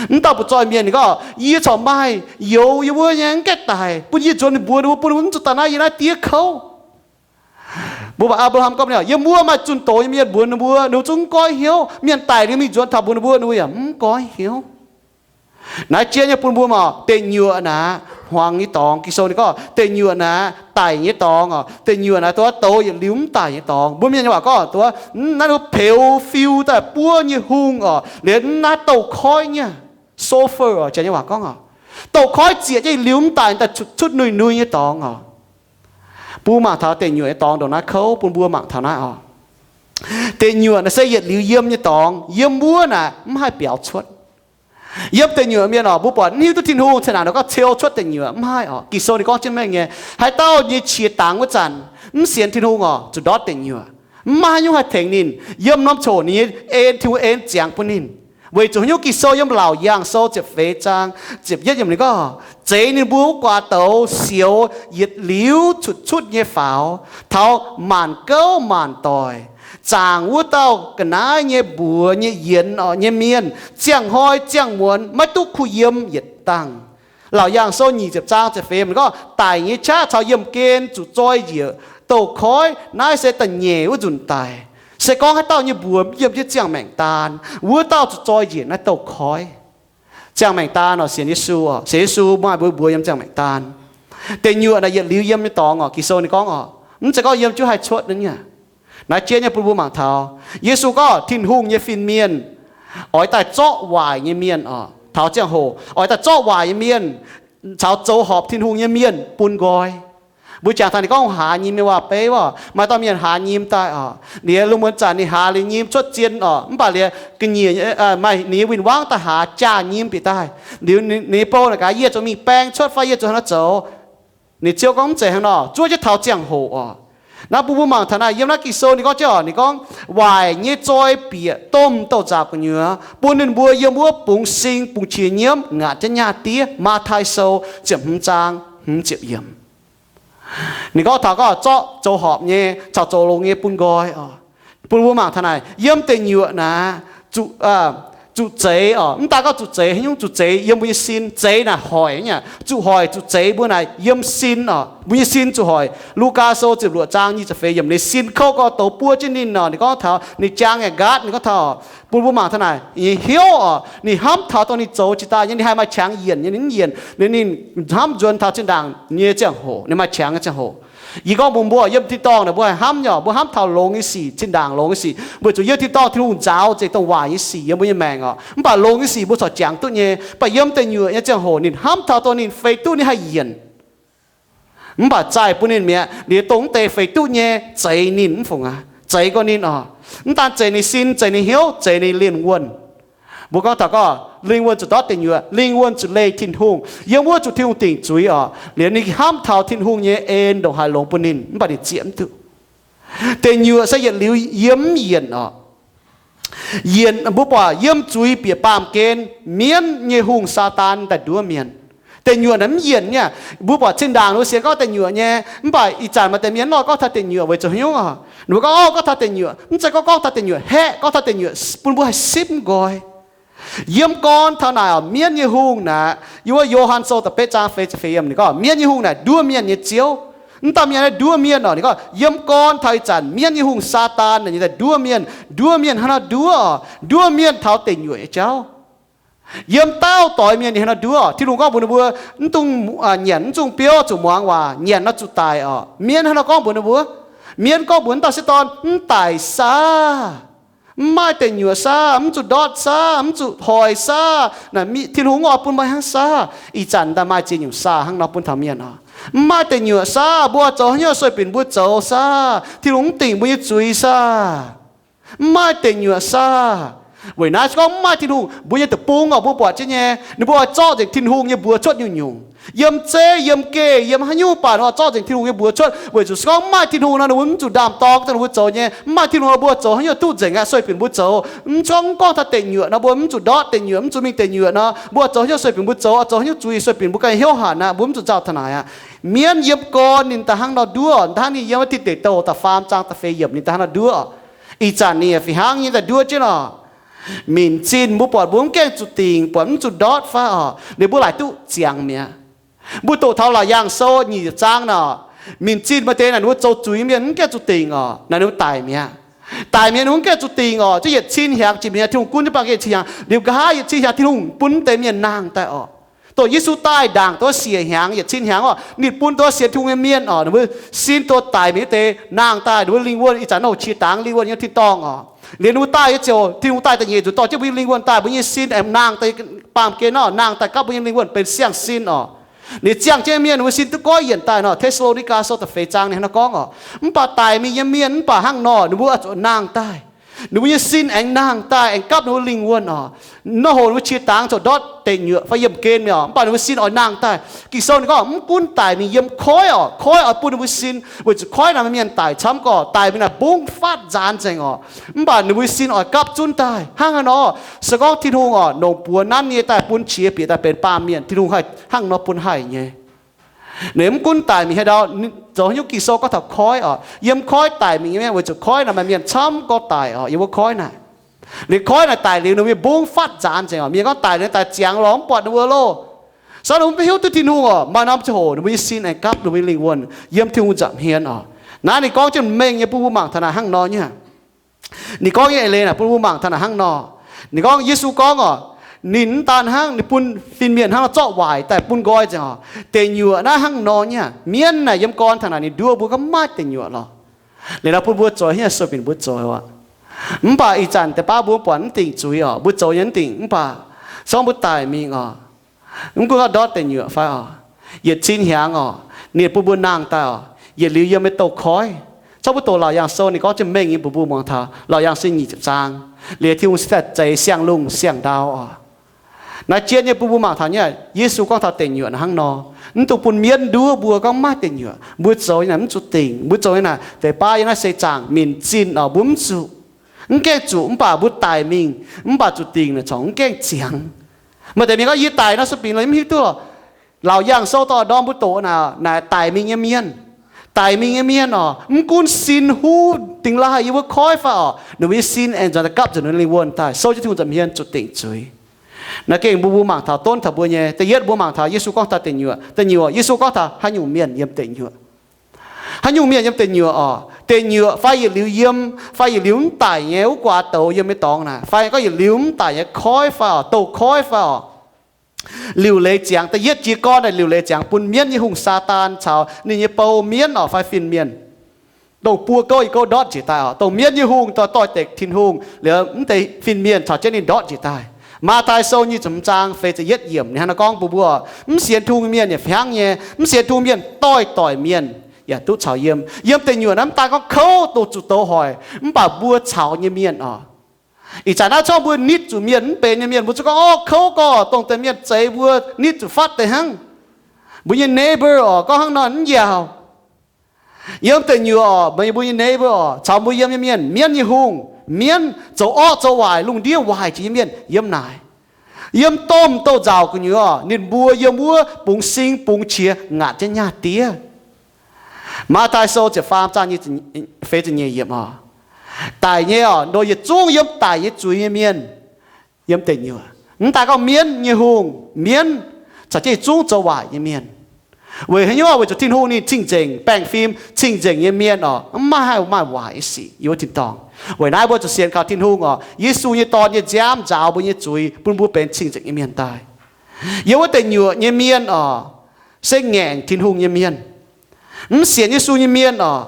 Mv dauh butv-zoih mienh ninh gorngv, yie corc maaih youz yiem wuov nyei, mv gaengh daic, bun yie nzuonx ninh mbuox ninh mbuo, bun ninh mbuo mv zuqc daaih naaiv yie naaiv diev kouv. Mbuo baac Apc^laa^ham gorngv, yiem wuov maaih zunh doz nyei mienh mbuox ninh mbuo, ninh mbuo zungv mv goiv hnyouv. Mienh daic liuz mingh nzuonx taux mbuox ninh mbuo, ninh mbuo yaac mv goiv hnyouv. Naaiv jien nyei bun mbuo mangc, deic nyuoqc naaic hmuangx nyei dorngx. Ging-Sou ninh gorngv deic nyuoqc naaic daic nyei dorngx oc. Deic nyuoqc naaic dongh douz yietc liuz mv daic nyei dorngx. Mbuo mienh nyei waac gorngv dongh naaiv, douz peux fiu daaih buov nyei hungh oc, liuz naaiv douz-koiv nyei, sulfur oc, janx nyei waac gorngv oc, douz-koiv zieqc jienv liuz mv daic daaih cuotv nuiz-nuiz nyei dorngx oc. Bun mbuo mangc taux deic nyuoqc nyei dorngx ndongc naaiv kouv, bun mbuo mangc taux naaiv oc. Deic nyuoqc naaic se yietc liuz yiem nyei dorngx, yiem wuov naaic mv haih biaux cuotv. Yiem deic nyuoqc mienh oc, mbuo buatc mv hiuv duqv Tin-Hungh, cin-ndaangc nor gorngv ceu cuotv deic nyuoqc, mv haih oc. Ging-Sou ninh gorngv jienv mengh nyei, haaix dauh nyei qiex dangx wuov zanc mv sienx Tin-Hungh oc, zuqc ndortv deic nyuoqc. Mv maaih haaix nyungc haih tengx ninh. Yiem norm coc ninh nyei en, Tin-Hungh en ziangx bun ninh. Weic zuqc haaix nyungc? Ging-Sou yiem Laauc Yaangh Sou ziepc feix zaang ziepc yietv yiemc ninh gorngv, zeix ninh mbuo wuov guaax douz sioux yietc liuz cuotv-cuotv nyei faaux, taux maanc gouv maanc doic, zaangc wuov dauh ga'naaiv nyei mbuox nyei yienx nyei mienh, ziangh hnoi ziangh muonz maiv duqv kuh yiem yietc dangh. Laauc Yaangh Sou nyic ziepc zaang ziepc feix yiemc gorngv, daic nyei qaqv caux yiemh gen zuqc zoi njiec douz-koiv. Naaiv se da'nyeic wuov nzunc daic. Se gorngv haaix dauh nyei mbuox mv yiem jienv ziangh maengc daan, wuov dauh zuqc zoi njiec naaiv douz-koiv. Ziangh maengc daan oc, sienx Yesu oc, sienx Yesu maaih mbuo mbuox yiem ziangh maengc daan. Deic nyuoqc naaic yietc liuz yiem nyei dorngx oc. Ging-Sou ninh gorngv oc, mv zeiz gorngv yiem jienv haih cuotv naaiv nyei. Naaiv jien nyei bun mbuo mangc taux Yesu gorngv Tin-Hungh nyei fin-mienh oix daaih zorqv waaic nyei mienh oc. Taux ziangh hoc oix daaih zorqv waaic nyei mienh caux zoux horpc Tin-Hungh nyei mienh bun nqoi. Mbuo jangx taux ninh gorngv haaz nyim nyei waac-beiv oc. Maaih dauh mienh haaz nyim daaih oc, liuz lungh muonz zanc ninh haaz liuz nyim cuotv zien oc, mv baac liuz ga'nyiec, maaih ninh nyei win-wangv daaih haaz jaax nyim bieqc daaih. Liuz ninh nyei bou naaic gaax, yie zuqc mingh baeng cuotv fai yie zuqc hnangv naaiv zoux? Ninh ziouv gorngv, mv zeiz hnangv nor, zuov jienv taux ziangh hoc oc. Naaiv bun mbuo mangc taux naaiv, yiem naaiv Ging-Sou ninh gorngv jienv oc, ninh gorngv, waaic nyei zoi bieqc domh douz-nzauc gu'nyuoz, bun ninh mbuo yiem wuov bungx sing bungx qiex nyiemv ngaatc jienv nyaah diev. Matv^tai Sou ziepc hmz zaang hmz ziepc yiemc. Ninh gorngv taux gorngv zorqv zoux horpc nyei caux zoux longx nyei bun nqoi oc. Bun mbuo mangc taux naaic, yiem deic nyuoqc naaic zuqc, zuqc zeix oc. Mv daan gorngv zuqc zeix, haaix nyungc zuqc zeix? Yiem mbuo nyei sin. Zeix naaic hoic nyei. Zuqc hoic zuqc zeix mbuo naaic yiem sin oc. Mbuo nyei sin zuqc hoic. Lugaa Sou ziepc luoqc zaang nyic ziepc feix yiemc, ninh sin kouv gorx douz buov jienv ninh oc. Ninh gorngv taux ninh jaang yaac nqaatv. Ninh gorngv taux, bun mbuo mangc taux naaic, ninh hnyouv oc, ninh hnamv taux dongh ninh zoux jiex daaih nyei, ninh haih maaih qangx yienc nyei, ninh mv yienc, ninh hnamv nzuonx taux zinh ndaangc nyei ziangh hoc, ninh maaih qangx nyei ziangh hoc. Yie gorngv mbuox mbuo, yiem tin-dorngh naaic mbuo haih hnamv nyei oc, mbuo hnamv taux longx nyei sic, zinh ndaangc longx nyei sic, weic zuqc yiem tin-dorngh Tin-Hungh nzaaux zeix dongh waaic nyei sic yiem mbuo nyei maengc oc. Mv baac longx nyei sic mbuo corc jangx duqv nyei. Mv baac yiem deic nyuoqc nyei ziangh hoc ninh hnamv taux dongh ninh feix duqv, ninh haih yienc. Mv baac zaih bun ninh mi'aqv, liuz dongh mv deix feix duqv nyei zeix ninh mv fungc aqv, zeix gorx ninh oc. Mv daan zeix ninh sin, zeix ninh hnyouv, zeix ninh lingh wuonh. Mbuo gorngv taux gorngv lingh wuonh zuqc ndortv deic nyuoqc, lingh wuonh zuqc leih Tin-Hungh, yiem wuov zuqc Tin-Hungh dingc zuiz oc. Liuz ninh hnamv taux Tin-Hungh nyei en ndongc haaix longx bun ninh, mv baac ninh zieqv mv duqv. Deic nyuoqc se yietc liuz yiem mv yienc oc. Yienc, mbuo buatc yiem zuiz bieqc baamh gen, mienv nyei hungh, Saadaan, daaih nduov mienh. Deic nyuoqc naaic mv yienc nyei. Mbuo buatc zinh ndaangc ninh mbuo sienx gorngv deic nyuoqc nyei, mv baac ih zanc maaih deix mienh mv oix gorngv taux deic nyuoqc weic zuqc haaix nyungc oc? Ninh mbuo gorngv, o, gorngv taux deic nyuoqc, mv zeiz gorngv gorngv taux deic nyuoqc haeqv, gorngv taux deic nyuoqc bun mbuo haih simv nqoi. Yiem gorn taux naaic oc, mienv nyei hungh naaic, yiem wuov Yo^han Sou da'betv zaang feix ziepc feix yiemc ninh gorngv, mienv nyei hungh naaic nduov mienh nyei ziouv. Mv dauh mienh naaiv nduov mienh oc. Ninh gorngv yiem gorn taux ih zanc mienv nyei hungh, Saadaan, ninh daaih nduov mienh. Nduov mienh hnangv naaiv nduov oc, nduov mienh taux deic nyuoqc nyei jauv. Yiem dauh doix mienh ninh hnangv naaiv nduov. Tin-Hungh gorngv mbuox ninh mbuo, mv dungx nyanc mv zungh biouv, zuqc muangx waac, nyanc nor zuqc daic oc. Mienv hnangv naaiv gorngv mbuox ninh mbuo. Mienv gorngv mbuox dauh sieqv dorn, mv daic saah? Mv maaih deic nyuoqc saah? Mv zuqc ndortv saah? Mv zuqc hoic saah? Naaic Tin-Hungh mv oix bun meih hnangv saah? Ih zanc daaih maaih ziex nyungc saah hnangv nor bun taux mienh oc. Mv maaih deic nyuoqc saah? Mbuo zoux haaix nyungc sueih binc mbuo zoux saah? Tin-Hungh mv dingc mbuo nyei zuiz saah? Mv maaih deic nyuoqc saah? Weic naaiv se gorngv mv maaih Tin-Hungh, mbuo nyei deic-bung oc, mbuo buatc jienv nyei, ninh mbuo oix zorqv nzengc Tin-Hungh nyei mbuox cuotv nyungc-nyungc. Yiem zeiv, yiem geh, yiem haaix nyungc baac ninh oix zorqv nzengc Tin-Hungh nyei mbuox cuotv, weic zuqc se gorngv mv maaih Tin-Hungh nor, ninh mbuo mv zuqc ndaam-dorng daaih ninh mbuo zoux nyei. Mv maaih Tin-Hungh nor, mbuo zoux haaix nyungc duqv nzengc aqv, sueih binc mbuo zoux. Mv gorngv taux deic nyuoqc nor, mbuo mv zuqc ndortv deic nyuoqc, mv zuqc mingh deic nyuoqc nor, mbuo zoux haaix nyungc sueih binc mbuo zoux, zoux haaix nyungc zuiz sueih binc mbuo ganh hnyouv hanc aqv, mbuo mv zuqc nzauh taux naaic aqv. Mienv yiem gorn ninh daaih hnangv nor nduov, da'hnangv ninh yiem wuov Tin Deic Douh da'faam zaang da'feix yiemc ninh daaih hnangv nor nduov. Ih zanc ninh yaac fih hnangv nyei daaih nduov jienv oc. Minc zinh mbuo buatc mbuo mv gaengh zuqc dingc, buatc mv zuqc ndortv fai oc, ninh mbuo laaic duqv ziangx mi'aqv. Mbuo doqc taux Laauc Yaangh Sou nyic ziepc zaang nor, minc zinh maaih deix naaic ninh mbuo zoux zuiz mienh mv gaengh zuqc dingc oc, naaic ninh mbuo daic mi'aqv. Daic mi'aqv ninh mbuo mv gaengh zuqc dingc oc, zungv yietc cin hnyangx jiex mi'aqv, Tin-Hungh gunv jienv baamh gen yietc cin hnyangx, liuz nqa'haav yietc cin hnyangx Tin-Hungh bun deix mienh nangh daaih oc. Dongh Yesu daaih ndaangc duqv siec hnyangx, yietc cin hnyangx oc, ninh bun duqv sienx Tin-Hungh nyei mienh oc, ninh mbuo sin duqv daic mi'aqv deix nangh daaih, ninh mbuo lingh wuonh ih zanc nor qiex dangx lingh wuonh yiem tin-dorngh oc. Liuz ninh mbuo daaih nyei ziouc, Tin-Hungh daaih da'nyeic nzunc dorh jienv mbuo nyei lingh wuonh daaih, mbuo nyei sin aengx nangh daaih, baamh gen nor nangh daaih gapv mbuo nyei lingh wuonh benx siang-sin oc. Ninh ziangh jienv mienh ninh mbuo sin duqv goiv yienc daaih nor, Te^saa^lo^ni^gaa Sou da'feix zaang ninh hnangv nor gorngv oc. Mv baac daic mingh nyei mienh mv baac hnangv nor, ninh mbuo zuqc nangh daaih. Ninh mbuo nyei sin aengx nangh daaih, aengx gapv ninh mbuo lingh wuonh oc. Nor hoc ninh mbuo qiex dangx ziouc ndortv deic nyuoqc fai yiemh gen mi'aqv, mv baac ninh mbuo sin oix nangh daaih. Ging-Sou ninh gorngv mv gunv daic mingh yiem koiv oc, koiv oix bun ninh mbuo sin, weic zuqc koiv naaic maaih mienh daic camv gorqv, daic mingh naaic mbungv fatv nzaanx nzengc oc. Mv baac ninh mbuo sin oix gapv zunv daaih. Hnangv haaix nor? Se gorngv Tin-Hungh oc, longc buoz nanv nyei daaih bun qiex bieqc daaih benx baamh mienh, Tin-Hungh haih hnangv nor bun haih nyei. Ninh mv gunv daic mingh haaix ndau, zoux haaix nyungc Ging-Sou gorngv taux koiv oc, yiem koiv daic mingh nyei mienh, weic zuqc koiv naaic maaih mienh camv gorqv daic oc, yiem wuov koiv naaic. Liuz koiv naaic daic liuz ninh mbuo mbungv fatv nzaanx nzengc oc. Mienh gorngv daic liuz daic ziangx lorz mv buatc ninh mbuo loh. Se ninh mbuo mv hiuv duqv Tin-Hungh oc, maaih norm ziangh hoc ninh mbuo nyei sin aengx gapv ninh mbuo nyei lingh wuonh yiem Tin-Hungh nza'hmien oc. Naaiv ninh gorngv jienv mengh nyei bun mbuo mangc taux naaic hnangv nor nyei. Ninh gorngv nyei eix leiz naaic bun mbuo mangc taux naaic hnangv nor. Ninh gorngv, Yesu gorngv oc, ninh mv daan hnangv ninh bun fin-mienh hnangv nor zorqv waaic daaih bun nqoi nzengc oc. Deic nyuoqc naaiv hnangv nor nyei aqv. Mienv naaic yiem gorn taux naaic ninh nduov mbuo gorngv mv maaih deic nyuoqc lorqc. Liuz nor bun mbuo zoux hnyouv sueih binc mbuo zoux aqv. Mv baac ih zanc deix baav mbuo buatc mv dingc zuiz oc, mbuo zoux nyei mv dingc mv baac se gorngv mbuo daic mingh oc, mv gunv ndortv deic nyuoqc fai oc, yietc cin hnyangx oc, ninh bun mbuo nangh daaih oc, yietc liuz yiem nyei douz-koiv. Cov mbuo doqc Laauc Yaangh Sou ninh gorngv jienv mengh nyei bun mbuo muangx taux Laauc Yaangh Sou nyic ziepc zaang, liuz Tin-Hungh se daaih zeix siang-lungh siang-ndau oc. Naaiv jien nyei bun mbuo mangc taux nyei, Yesu gorngv taux deic nyuoqc naaic hnangv nor, mv dungx bun mienv nduov mbuo gorngv mv maaih deic nyuoqc. Mbuo zoux nyei naaic mv zuqc dingc, mbuo zoux nyei naaic deix baav yiem naaiv seix zaangc minc zinh oc, mbuo mv zuqc, mv gaengh zuqc, mv baac mbuo daic mingh mv baac zuqc dingc naaic corc mv gaengh ziangx. Maaih deix mienh gorngv, yie daic nor sueih binc lorqc, yie mv hiuv duqv lorqc. Laauc Yaangh Sou dorh ndorm mbuo doqc naaic, naaic daic mingh nyei mienh, daic mingh nyei mienh oc, mv gunv sin huv dingx laaih yiem wuov koiv fai oc, ninh mbuo nyei sin aengx nzuonx daaih gapv nzengc ninh lingh wuonh daaih, sou jienv Tin-Hungh nza'hmien zuqc dingc zuiz. Naaiv gengh mbuo mbuo mangc taux, donv taux mbuo nyei. Da'yietv mbuo mangc taux Yesu gorngv taux deic nyuoqc. Da'nyeic, Yesu gorngv taux haaix nyungc mienh yiem deic nyuoqc. Haaix nyungc mienh yiem deic nyuoqc oc? Deic nyuoqc fai yietc liuz yiem, fai yietc liuz mv daic nyei wuov guaax douz yiem nyei dorngx naaic, fai gorngv yietc liuz mv daic nyei koiv fai oc, douz-koiv fai oc. Liuc leiz ziangx, da'yietv jiez gorn naaic liuc leiz ziangx bun mienv nyei hungh, Saadaan caux ninh nyei bou, mienv oc fai fin-mienh, dongh buo gouv yietc gouv ndortv njiec daaih oc. Dongh mienv nyei hungh, dongh doix-dekc Tin-Hungh, liuz mv deix fin-mienh caux jienv ninh ndortv njiec daaih. Matv^taai Sou nyic ziepc hmz zaang feix ziepc yietv yiemc ninh hnangv naaiv gorngv mbuox mbuo, mv sienx Tin-Hungh mienh yaac fih hnangv nyei. Mv sienx Tin-Hungh mienh doix-doix mienh yaac duqv caux yiem. Yiem deic nyuoqc naaiv mv daan gorngv kouv dongh zuqc douz hoic, mv baac mbuo caux nyei mienh oc. Ih zanc naaiv corc mbuo nitv zuqc mienh mv benx nyei mienh, mbuo zungv gorngv, orv, kouv gorqv, dongh deix mienh zeix mbuo nitv zuqc fatv deix hnangv. Mbuo nyei neighbor oc, gorngv hnangv nor mv njaaux. Yiem deic nyuoqc oc, meih mbuo nyei neighbor oc, caux mbuo yiem nyei mienh, mienv nyei hungh, mienv zoux orqv zoux waaic, lungh ndiev waaic jiex nyei mienh yiem naaic. Yiem domh douz-nzauc gu'nyuoz oc, ninh mbuo yiem wuov bungx sing bungx qiex ngaatc jienv nyaah diev. Matv^taai Sou ziepc faam zaang feix ziepc nyeic yiemc oc. Daic nyei oc, ndoh yietc zungv yiem daic nyei zuiz nyei mienh yiem deic nyuoqc. Mv daan gorngv mienv nyei hungh, mienv caux jienv yietc zungv zoux waaic nyei mienh. Weic haaix nyungc? Weic zuqc Tin-Hungh ninh cing-nzengc, baengh fim cing-nzengc nyei mienh oc, mv maaih haih maaih waaic nyei sic yiem wuov tin-dorngh. Weic naaiv mbuo zuqc sienx kaux Tin-Hungh oc, Yesu nyei Dorn nyei nziaamv nzaaux mbuo nyei zuiz, bun mbuo benx cing-nzengc nyei mienh daaih. Yiem wuov deic nyuoqc nyei mienh oc, se ngaengc Tin-Hungh nyei mienh. Mv sienx Yesu nyei mienh oc,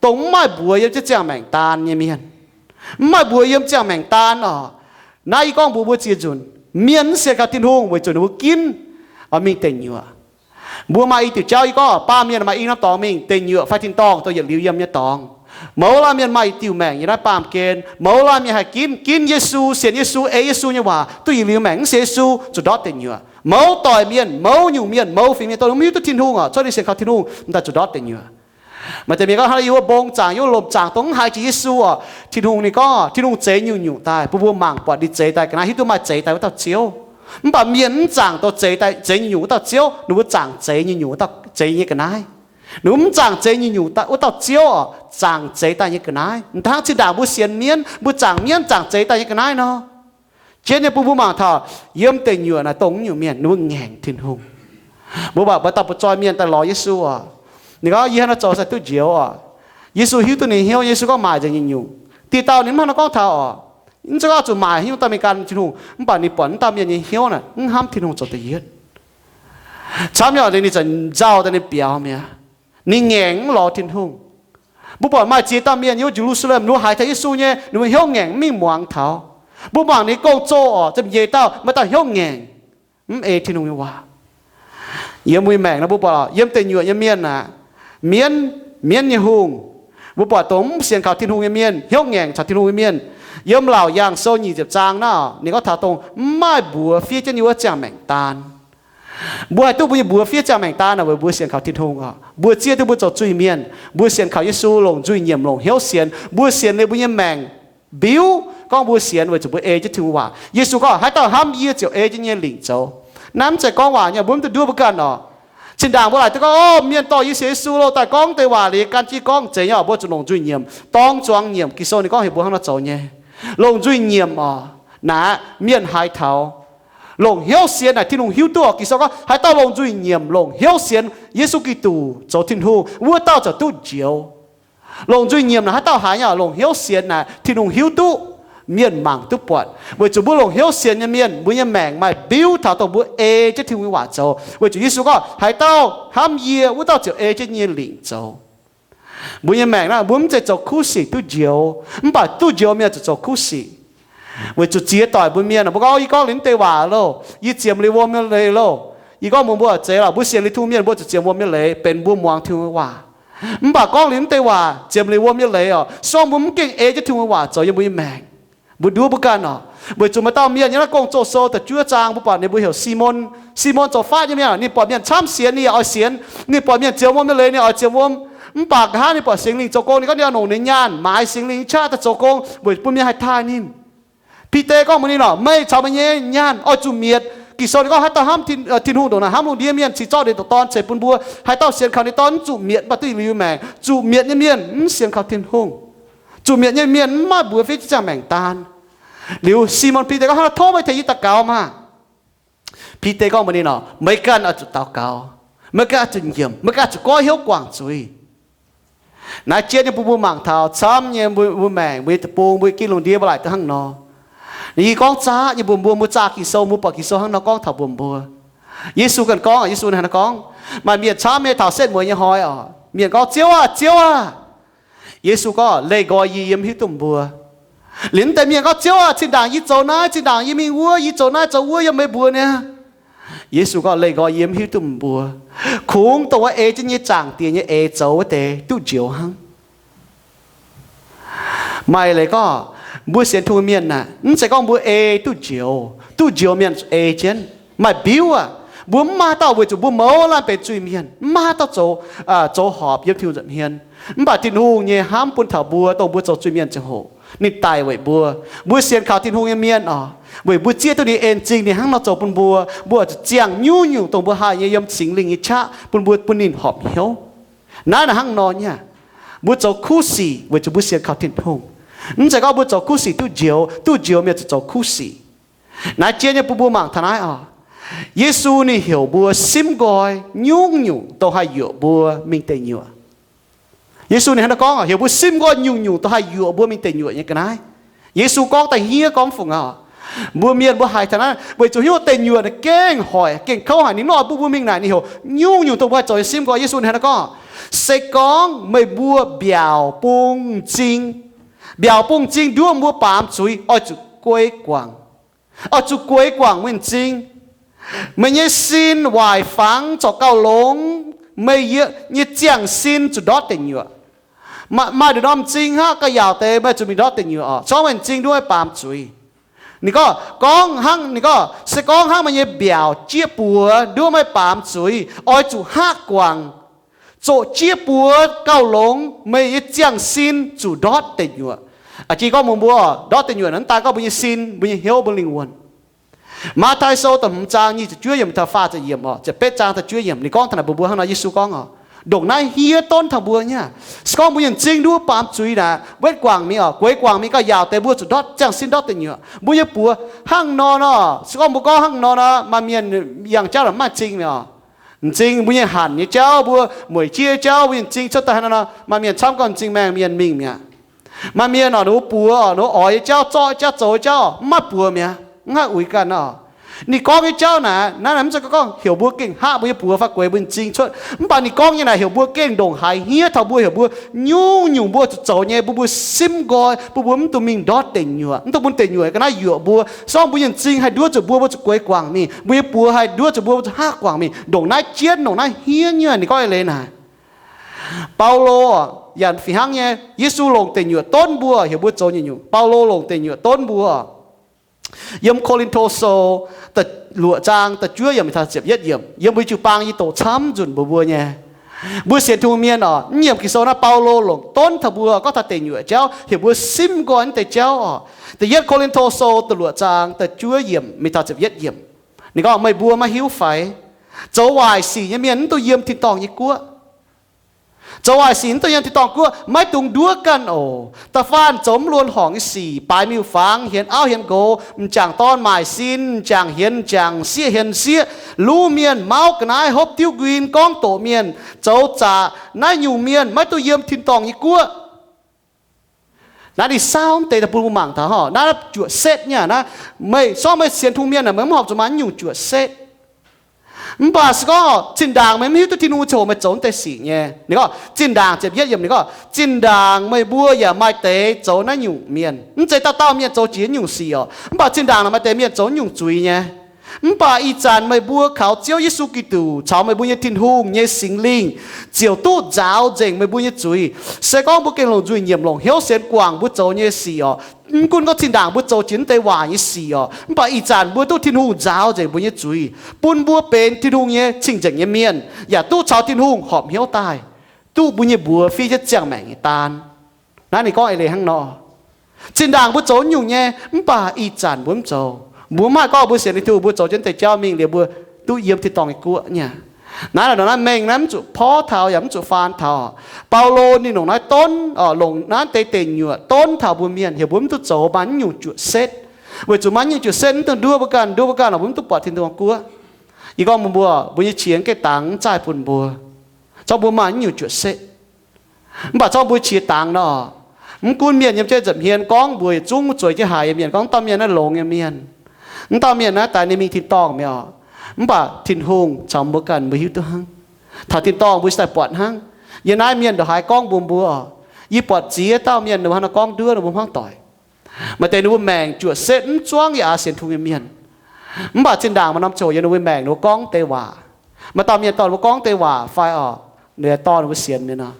dongh mv maaih mbuox yiem jienv ziangh maengc daan nyei mienh. Mv maaih mbuox yiem ziangh maengc daan oc. Naaiv yie gorngv mbuox mbuo ziex nzunc, mienh mv sienx kaux Tin-Hungh weic zuqc ninh mbuo ginv oix mingh deic nyuoqc. Mbuo maaih i diuc jauv, yie gorngv baamh mienh maaih i norm dorngx mingh, deic nyuoqc fai tin-dorngh, dongh yietc liuz yiem nyei dorngx. Mouz laanh mienh maaih diuh maengc yiem naaiv baamh gen. Mouz laanh mienh haih ginv, ginv Yesu, sienx Yesu, ei Yesu nyei waac, duqv yietc liuz maengc, mv sienx Yesu zuqc ndortv deic nyuoqc. Mouz doic mienh, mouz nyungc mienh, mouz fingx mienh dongh mv hiuv duqv Tin-Hungh oc, cuotv ninh sienx kaux Tin-Hungh, m'daaih zuqc ndortv deic nyuoqc. Maaih deix mienh gorngv, hnangv yiem wuov mbong zaangc, yiem wuov lomc zaangc, dongh mv haiz jiex Yesu oc, Tin-Hungh ninh gorngv, Tin-Hungh zeix nyungc-nyungc daaih, bun mbuo mangc buatc ninh zeix daaih ga'naaiv, hiuv duqv maaih zeix daaih wuov dauh Ziouv. Mv baac mienh mv zaangc dongh zeix daaih, zeix nyungc-nyungc wuov dauh Ziouv, ninh mbuo zaangc zeix nyungc-nyungc wuov dauh, zeix nyei ga'naaiv. Ninh mbuo mv zaangc zeix nyungc-nyungc wuov dauh Ziouv oc, zaangc zeix daaih nyei ga'naaiv. Hnangv zinh ndaangc mbuo sienx mienv, mbuo zaangc mienv zaangc zeix daaih nyei ga'naaiv nor. Jienv nyei bun mbuo mangc taux yiem deic nyuoqc naaic dongh nyungc mienh ninh mbuo ngaengc Tin-Hungh. Mbuo mangc mbuo dauh butv-zoih mienh daaih lorz Yesu oc. Ninh gorngv, yie hnangv naaiv zoux se duqv njoux oc. Yesu hiuv duqv ninh hnyouv, Yesu gorngv, maaic nzengc nyungc-nyungc. Diqc dauh ninh mv hnangv nor gorngv taux oc. Mv zeiz gorngv zuqc maaic hnyouv dauh mienh gan Tin-Hungh, mv baac ninh buatc mv dauh mienh nyei hnyouv naaic mv hnamv Tin-Hungh zoux da'yietv. Camv nyei oc, ninh ziouc nzauh daaih ninh biaux mi'aqv. Ninh ngaengc mv lorz Tin-Hungh. Mbuo buatc maaih ziex dauh mienh yiem Ye^lu^saa^lem, ninh mbuo haiz taux Yesu nyei, ninh mbuo hnyouv ngaengc mv mingh muangx taux. Mbuo mangc ninh gong-zoh oc, ziepc nyeic dauh, maaih dauh hnyouv ngaengc, mv ei Tin-Hungh nyei waac. Yiem mbuo nyei maengc nor mbuo buatc yiem deic nyuoqc nyei mienh aeqv, mienv, mienv nyei hungh, mbuo buatc dongh mv sienx kaux Tin-Hungh nyei mienh, hnyouv ngaengc caux Tin-Hungh nyei mienh. Yiem Laauc Yaangh Sou nyic ziepc zaang naaiv, ninh gorngv taux dongh mv maaih mbuox fiev jienv nyei wuov ziangh maengc daan. Mbuo haih duqv mbuo nyei mbuox fiev ziangh maengc daan naaic weic mbuo sienx kaux Tin-Hungh oc. Mbuo zieqv duqv mbuo zoux zuiz-mienh, mbuo sienx kaux Yesu longc nzuih nyiemc, longc hnyouv sienx. Mbuo sienx liuz mbuo nyei maengc mbiuv gorngv mbuo sienx weic zuqc mbuo ei jienv Tin-Hungh waac. Yesu gorngv, haaix dauh hnamv yie ziouc ei jienv nyei lingc zoux. Naaiv mv zeiz gorngv waac nyei, mbuo mv dungx nduov mbuo ganh oc. Zinh ndaangc mbuo laaic duqv gorngv, o, mienh dorh yie sienx Yesu loh daaih gorngv deix waac liuz gan jienv gorngv zeiz nyei oc, mbuo zuqc longc nzuih nyiemc, dorng zuangx nyiemc. Ging-Sou ninh gorngv heuc mbuo hnangv nor zoux nyei. Longc nzuih nyiemc oc. Naaiv mienh haiz taux. Longc hnyouv sienx naaic Tin-Hungh hiuv duqv oc. Ging-Sou gorngv haaix dauh longc nzuih nyiemc, longc hnyouv sienx Yesu Giduc zoux Tin-Hungh, wuov dauh ziouc duqv njoux. Longc nzuih nyiemc naaic haaix dauh haiz nyei oc? Longc hnyouv sienx naaic Tin-Hungh hiuv duqv, mienh mangc duqv buatc. Weic zuqc mbuo longc hnyouv sienx nyei mienh, mbuo nyei maengc maaih mbiuv taux dongh mbuo ei jienv Tin-Hungh nyei waac zoux. Weic zuqc Yesu gorngv, haaix dauh hnamv yie, wuov dauh ziouc ei jienv nyei lingc zoux. Mbuo nyei maengc naaiv, mbuo mv zeiz zoux kuv sic duqv njoux, mv baac duqv njoux mienh zuqc zoux kuv sic. Weic zuqc ziex doic mbuo mienh, mbuo gorngv, yie gorngv liuz mv deix waac loh, yie ziemx liuz wuom nyei leiz loh. Yie gorngv mbuox mbuo, zeiz lorqc, mbuo sienx liuz Tin-Hungh mienh mbuo zuqc ziemx wuom nyei leiz, benx mbuo muangx Tin-Hungh nyei waac. Mv baac gorngv liuz mv deix waac, ziemx liuz wuom nyei leiz oc, se gorngv mbuo mv gengh ei jienv Tin-Hungh nyei waac zoux yiem mbuo nyei maengc. Mbuo nduov mbuo ganh oc. Weic zuqc maaih dauh mienh yiem naaiv Gong-Zoh sou da'juov zaang, mbuo buatc ninh mbuo heuc Simon. Simon zoux fatv nyei mienh, ninh buatc mienh camv sienx, ninh yaac oix sienx. Ninh buatc mienh ziemx wuom nyei leiz, ninh oix ziemx wuom. Mv baac nqa'haav ninh buatc Singx Lingh zoux gong, ninh gorngv ninh oix longc ninh nyaanh maaiz Singx Lingh nyei qaqv daaih zoux gong, weic bun mienh haih taaih ninh. Bide gorngv mbuox ninh oc, meih caux meih nyei nyaanh oix zuqc mietc. Ging-Sou ninh gorngv haaix dauh hnamv Tin, Tin-Hungh ndongc naaic hnamv lungh ndiev mienh, cingx zorqv ninh nyei dorn ceix bun mbuo. Haaix dauh sienx kaux ninh nyei dorn mv zuqc mietc, mv baac duqv yietc liuz maengc. Zuqc mietc nyei mienh mv sienx kaux Tin-Hungh. Zuqc mietc nyei mienh mv maaih mbuox fiev jienv ziangh maengc daan. Liuz Simon Bide gorngv, hnangv naaiv tov meih tengx yie daux gaux maah. Bide gorngv mbuox ninh oc, meih ganh oix zuqc daux gaux. Meih ganh oix zuqc nyiemc, meih ganh oix zuqc goiv hnyouv guangc zuiz. Naaiv jienv nyei bun mbuo mangc taux camv nyei mbuo, mbuo maengc, mbuo nyei deic-bung, mbuo ginv lungh ndiev mbuo laaic duqv hnangv nor. Yie gorngv zaqv nyei mbuox mbuo, mbuo zaah Ging-Sou, mbuo buatc Ging-Sou hnangv nor gorngv taux mbuox mbuo. Yesu ganh gorngv, Yesu hnangv nor gorngv, maaih mienh camv nyei taux setv mueiz nyei hnoi oc, mienh gorngv, Ziouv aah! Ziouv aah! Yesu gorngv, leih nqoi yie, yie mv hiuv duqv mbuo. Liuz mv deix mienh gorngv, Ziouv aah! Zinh ndaangc yie zoux naaiv, zinh ndaangc yie mingh wuov, yie zoux naaiv zoux wuov yiem meih mbuox niaa. Yesu gorngv, leih nqoi yie, mv hiuv duqv mbuo. Kungx dongh wuov ei jienv nyei Zaangc Diex nyei eix zoux wuov deix duqv njoux hnangv. Maaih leiz gorngv, mbuo sienx Tin-Hungh mienh naaic, mv zeiz gorngv mbuo ei duqv njoux. Duqv njoux mienh ei jienv. Maaih mbiuv aac, mbuo mv maaih haaix dauh weic zuqc mbuo mouz laanh benx zuiz-mienh, mv maaih haaix dauh zoux, zoux horpc yiem Tin-Hungh nza'hmien. Mv baac Tin-Hungh nyei hnamv bun taux mbuo, dongh mbuo zoux zuiz-mienh ziangh hoc, ninh daic weic mbuo. Mbuo sienx kaux Tin-Hungh nyei mienh oc, weic mbuo zieqv duqv ninh en zingh, ninh hnangv nor zoux bun mbuo. Mbuo oix zuqc ziangh nyungc-nyungc dongh mbuo haih nyei yiem Singx Lingh nyei qaqv bun mbuo, bun ninh horpc hnyouv. Naaiv naaic hnangv nor nyei aac. Mbuo zoux kuv sic weic zuqc mbuo sienx kaux Tin-Hungh. Mv zeiz gorngv mbuo zoux kuv sic duqv njoux, duqv njoux mienh zuqc zoux kuv sic. Naaiv jienv nyei bun mbuo mangc taux naaiv oc. Yesu ninh heuc mbuo simv nqoi nyungc-nyungc dongh haih yuoqc mbuo mingh deic nyuoqc. Yesu ninh hnangv naaiv gorngv, heuc mbuo simv nqoi nyungc-nyungc dongh haih yuoqc mbuo mingh deic nyuoqc nyei ga'naaiv. Yesu gorngv da'nyeic gorngv fungc aqv. Mbuo mienh mbuo haiz taux naaiv, weic zuqc hiuv deic nyuoqc naaic gengh hoic, gengh kouv haic, ninh mv oix bun mbuo mingh naaic, ninh heuc nyungc-nyungc dongh mbuo haih zoux nyei simv nqoi. Yesu ninh hnangv naaiv gorngv, se gorngv meih mbuo mbiaauc bung m'zing, mbiaauc bung m'zing nduov mbuo baamz zuiz, oix zuqc guei guangc. Oix zuqc guei guangc meih m'zing. Meih nyei sin waaic fangx corc gauh longx, meih nyei ziangh sin zuqc ndortv deic nyuoqc. Maaih nduqc norm m'zing hnangv gauh yaauc deix, meih zuqc mingh ndortv deic nyuoqc oc. Se gorngv meih m'zing nduov maiv baamz zuiz. Ninh gorngv, gorngv hnangv, ninh gorngv, se gorngv hnangv meih nyei mbiaauc jieqv buoz nduov maiv baamz zuiz, oix zuqc hngaqv guangc, zoqc jieqv buoz gauh longx, meih nyei ziangh sin zuqc ndortv deic nyuoqc. A'jang gorngv mbuox mbuo, ndortv deic nyuoqc naaiv daaih gorngv mbuo nyei sin, mbuo nyei hnyouv, mbuo lingh wuonh. Matv^tai Sou da'hmz zaang nyic ziepc juov yiemc taux faah ziepc yiemc oc, ziepc betv zaang da'juov yiemc, ninh gorngv taux naaic mbuox mbuo hnangv nor, Yesu gorngv oc, ndongc naaiv hiev donv taux mbuo nyei. Se gorngv mbuo nyei m'zing nduov baamz zuiz naaic, wetv guangc mingh oc, gueix guangc mingh gauh yaauc deix, mbuo zuqc ndortv ziangh sin ndortv deic nyuoqc. Mbuo nyei buoz hnangv nor nor, se gorngv mbuo gorngv hnangv nor nor, maaih mienh yangh jauv naaic mv maaih m'zing mi'aqv oc. M'zing mbuo nyei hanc nyei jauv, mbuo mueic jieqv jauv, mbuo nyei m'zing cuotv daaih hnangv nor nor, maaih mienh camv gorn m'zing maengh mienh mingh mi'aqv. Maaih mienh oc, ninh mbuo buoz oc, ninh mbuo oix nyei jauv, zorqv nyei jauv, zoux nyei jauv, mv maaih buoz mi'aqv, mv haih uix ganh oc. Ninh gorngv nyei jauv naaic, naaiv mv zeiz gorngv heuc mbuo gengh hngaqv mbuo nyei buoz fai gueix mbuo nyei m'zing cuotv. Mv baac ninh gorngv nyei naaic heuc mbuo gengh ndongc haaix hniev taux mbuo, heuc mbuo nyungc-nyungc mbuo zuqc zoux nyei, bun mbuo simv nqoi, bun mbuo mv dungx mingh ndortv deic nyuoqc, mv dungx bun deic nyuoqc ga'naaiv yuoqc mbuo. Se gorngv mbuo nyei m'zing haih nduov zuqc mbuo, mbuo zuqc gueix guangc mingh. Mbuo nyei buoz haih nduov zuqc mbuo, mbuo zuqc hngaqv guangc mingh. Ndongc naaiv jienv, ndongc naaiv hniev nyei. Ninh gorngv eix leiz naaic, Baulo yaac fih hnangv nyei. Yesu longc deic nyuoqc donv mbuo, heuc mbuo zoux nyungc-nyungc. Baulo longc deic nyuoqc donv mbuo. Yiem Ko^lin^to Sou da'luoqc zaang da'juov yiemc taux ziepc yietv yiemc, yiem mbuo jiu-baang yie doqc camv nzunc mbuox mbuo nyei. Mbuo sienx Tin-Hungh mienh oc, mv nyiemc Ging-Sou naaiv, Baulo longc donv taux mbuo gorngv taux deic nyuoqc jauv, heuc mbuo simv nqoi naaiv deix jauv oc. Da'yietv Ko^lin^to Sou da'luoqc zaang da'juov yiemc mingh taux ziepc yietv yiemc, ninh gorngv, Meih mbuo maiv hiuv fai? Zoux waaic sic nyei mienh mv dungx yiem tin-dorngh nyei guoqv. Zoux waaic sic mv dungx yiem tin-dorngh guoqv, maiv dungx nduov ganh oc. Da'faanh zoux mv luonx horngc nyei sic, baaix miuc-fangx, hienx auv hienx nqox, m'jangc dorn maaic sin, m'jangc hienx m'jangc, sieqv hienx sieqv, luv mienh, mauv ga'naaiv, hopv diuv nquin, gorngv doqc mienh, zoux zaqc, naaiv nyungc mienh maiv dungx yiem tin-dorngh nyei guoqv. Naaiv ninh saauv deix daaih bun mbuo mangc taux, naaiv juoqc setv nyei naaiv. Meih, se gorngv meih sienx Tin-Hungh mienh aah, meih mv horpc zuqc maaih naaiv nyungc juoqc setv. Mv baac se gorngv zinh ndaangc meih mv hiuv duqv Tin-Hungh ziangh hoc meih zoux naaiv deix sic nyei, ninh gorngv, zinh ndaangc ziepc yietv yiemc ninh gorngv, zinh ndaangc meih mbuo yaac maaih deix zoux naaiv nyungc mienh. Mv zeiz dauh dauh mienh zoux jiex naaiv nyungc sic oc, mv baac zinh ndaangc naaic maaih deix mienh zoux naaiv nyungc zuiz nyei. Mv baac ih zanc meih mbuo kaux Ziouv Yesu Giduc caux meih mbuo nyei Tin-Hungh nyei Singx Lingh ziouc duqv nzaaux nzengc meih mbuo nyei zuiz. Se gorngv mbuo gengh longc nzuih nyiemc longc hnyouv sienx guangc mbuo zoux nyei sic oc, mv gunv gorngv zinh ndaangc mbuo zoux jiex naaiv deix waac nyei sic oc, mv baac ih zanc mbuo duqv Tin-Hungh nzaaux nzengc mbuo nyei zuiz, bun mbuo benx Tin-Hungh nyei cing-nzengc nyei mienh, yaac duqv caux Tin-Hungh horpc hnyouv daaih, duqv mbuo nyei mbuox fiev jienv ziangh maengc nyei daan. Naaiv ninh gorngv eix leiz hnangv nor. Zinh ndaangc mbuo zoux nyungc nyei, mv baac ih zanc mbuo mv zoux. Mbuo mv haih gorngv mbuo sienx Tin-Hungh, mbuo zoux jienv deix jauv mingh liuz mbuo duqv yiem tin-dorngh nyei guoqv nyei. Naaiv longc naaiv mengh naaiv mv zuqc porv taux yaac mv zuqc faan taux. Baulo ninh longc naaiv donv, longc naaiv deix deic nyuoqc donv taux mbuo mienh, heuc mbuo mv duqv zoux maaih naaiv nyungc juoqc setv. Weic zuqc maaih naaiv nyungc juoc setv mv dungx nduov mbuo ganh, nduov mbuo ganh lorqc mbuo mv duqv buatc Tin-Hungh guoqv. Yie gorngv mbuo, mbuo nyei qiex gengh dangx mv zaih bun mbuo, zorqv mbuo maaih naaiv nyungc juoc setv. Mv baac zorqv mbuo qiex dangx nor, mv gunv mienh yiem jienv nza'hmien gorngv mbuox yietc zungv zueiz jienv haiz nyei mienh gorngv dauh mienh naaiv longx nyei mienh, mv dauh mienh naaiv daaih ninh mingh tin-dorngh mi'aqv. Mv baac Tin-Hungh caux mbuo ganh mbuo hiuv duqv hnangv. Taux tin-dorngh mbuo cingx daaih buatc hnangv. Yie naaiv mienh ndongc haaix gorngv mbuox mbuo, yie buatc ziex dauh mienh ninh mbuo hnangv nor gorngv nduov ninh mbuo hmuangv doic. Maaih deix ninh mbuo maengc juoc setv mv zuangv yaac sienx Tin-Hungh nyei mienh. Mv baac zinh ndaangc maaih norm ziangh hoc yiem ninh mbuo maengc ninh mbuo gorngv deix waac. Maaih dauh mienh dorh ninh mbuo gorngv deix waac fai orqc, ninh dorh ninh mbuo sienx mienh nor.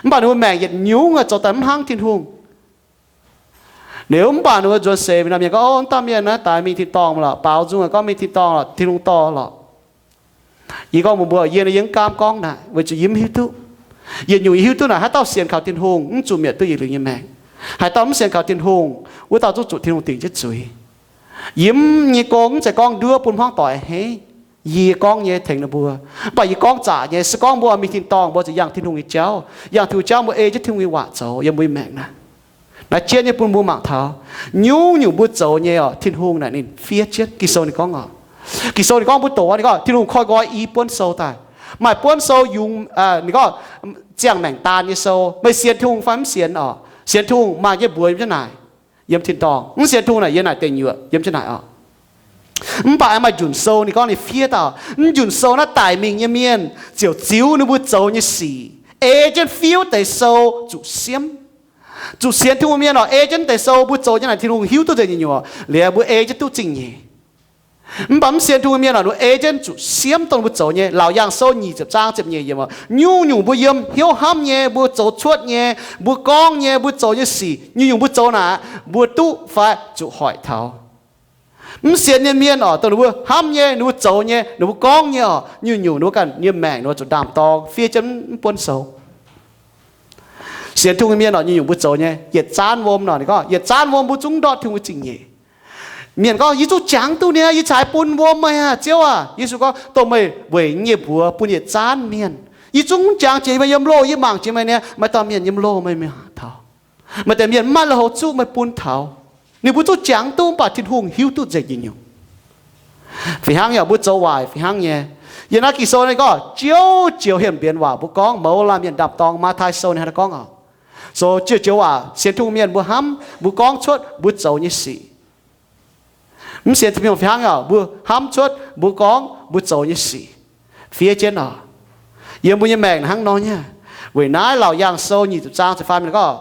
Mv baac ninh mbuo maengc yietc nyungc zoux daaih mv hnangv Tin-Hungh. Liuz mv baac ninh mbuo nzuonx seix mingh nor, mienh gorngv, Ov, dauh mienh naaiv daaih mingh tin-dorngh lorqc, baaux nzung gorngv mingh tin-dorngh lorqc, Tin-Hungh dorh lorqc. Yie gorngv mbuox mbuo, yie naaiv yie mv gaamv gorngv naaic, weic zuqc yie mv hiuv duqv. Yietc nyungc yie hiuv duqv naaic, haaix dauh sienx kaux Tin-Hungh mv zuqc mietc duqv yietc liuz nyei maengc. Haaix dauh mv sienx kaux Tin-Hungh, wuov dauh zungv zuqc Tin-Hungh dingc jienv zuiz. Yie mv nyei gong mv zeiz gorngv nduov bun hmuangv doic a'hneiv. Yie gorngv nyei tengx ninh mbuo. Mv baac yie gorngv zaqc nyei, se gorngv mbuo mingh tin-dorngh mbuo zuqc yangh Tin-Hungh nyei jauv, yangh Tin-Hungh jauv mbuo ei jienv Tin-Hungh nyei waac zoux yiem mbuo nyei maengc naaic. Naaiv jienv nyei bun mbuo mangc taux, nyungc-nyungc mbuo zoux nyei orqc, Tin-Hungh naaic ninh fiev jienv. Ging-Sou ninh gorngv orqc, Ging-Sou ninh gorngv mbuo doqc, ninh gorngv Tin-Hungh koiv nqoi i buonv sou daaih. Maaih buonv sou yungz, ninh gorngv ziangh maengc daan nyei sou. Meih sienx Tin-Hungh fai mv sienx orqc? Sienx Tin-Hungh maaih jienv mbuox yiem jienv naaic, yiem tin-dorngh. Mv sienx Tin-Hungh naaic yiem naaic deic nyuoqc yiem jienv naaic orqc. Mv baac maaih njunc sou ninh gorngv ninh fiev dauh, mv njunc sou naaiv daic mingh nyei mienh ziouc ziux ninh mbuo zoux nyei sic, ei jienv fiuv deix sou zuqc siemv. Zuqc sienx Tin-Hungh mienh orqc, ei jienv deix sou mbuo zoux nyei naaic Tin-Hungh hiuv duqv nzengc nyei nyuoqc. Liuz mbuo ei jienv duqv zingh nyeic. Mv baac mv sienx Tin-Hungh mienh oc, ninh mbuo ei jienv zuqc siemv dongh ninh mbuo zoux nyei. Laauc Yaangh Sou nyic ziepc zaang ziepc nyeic yiemc oc, nyungc-nyungc mbuo yiem hnyouv hnamv nyei, mbuo zoux cuotv nyei, mbuo gorngv nyei, mbuo zoux nyei sic, nyungc-nyungc mbuo zoux naaic, mbuo duqv fai zuqc hoic taux. Mv sienx nyei mienh oc, dongh ninh mbuo hnamv nyei, ninh mbuo zoux nyei, ninh mbuo gorngv nyei oc, nyungc-nyungc ninh mbuo ganh nyei maengc ninh mbuo zuqc ndaam-dorng fiev jienv mv buonv sou. Sienx Tin-Hungh mienh oc, nyungc-nyungc mbuo zoux nyei yietc zaanv wuom nor, ninh gorngv yietc zaanv wuom mbuo zungv ndortv Tin-Hungh zingh nyeic. Mienh gorngv, yie zungv jangx duqv niaa, yie caaix bun wuom meih aqv, Ziouv aac. Yesu gorngv, dongh meih weic yie nyei mbuox bun yietc zaanv mienh. Yie zungv jangx jiex meih yiem loh, yie mangc jiex meih niaa, maaih dauh mienh yiem loh meih mingh taux. Maaih deix mienh mv maaih lui-houx zuqv meih bun taux. Ninh mbuo zungv jangx duqv, mv baac Tin-Hungh hiuv duqv nzengc nyungc-nyungc. Fih hnangv yaac mbuo zoux waaic fih hnangv nyei. Yiem naaiv Ging-Sou naaiv gorngv, Ziouv joux hemx mbienx waac mbuo gorngv, mouz laanh mienh ndaam-dorng. Matv^tai Sou ninh hnangv naaiv gorngv oc. Zoux joux waac sienx Tin-Hungh mienh mbuo hnamv, mbuo gorngv cuotv, mbuo zoux nyei sic. Mv sienx Tin-Hungh fih hnangv yaac mbuo hnamv cuotv, mbuo gorngv, mbuo zoux nyei sic fiev jienv oc. Yiem mbuo nyei maengc hnangv nor nyei. Weic naaiv Laauc Yaangh Sou nyic ziepc zaang ziepc faam gorngv,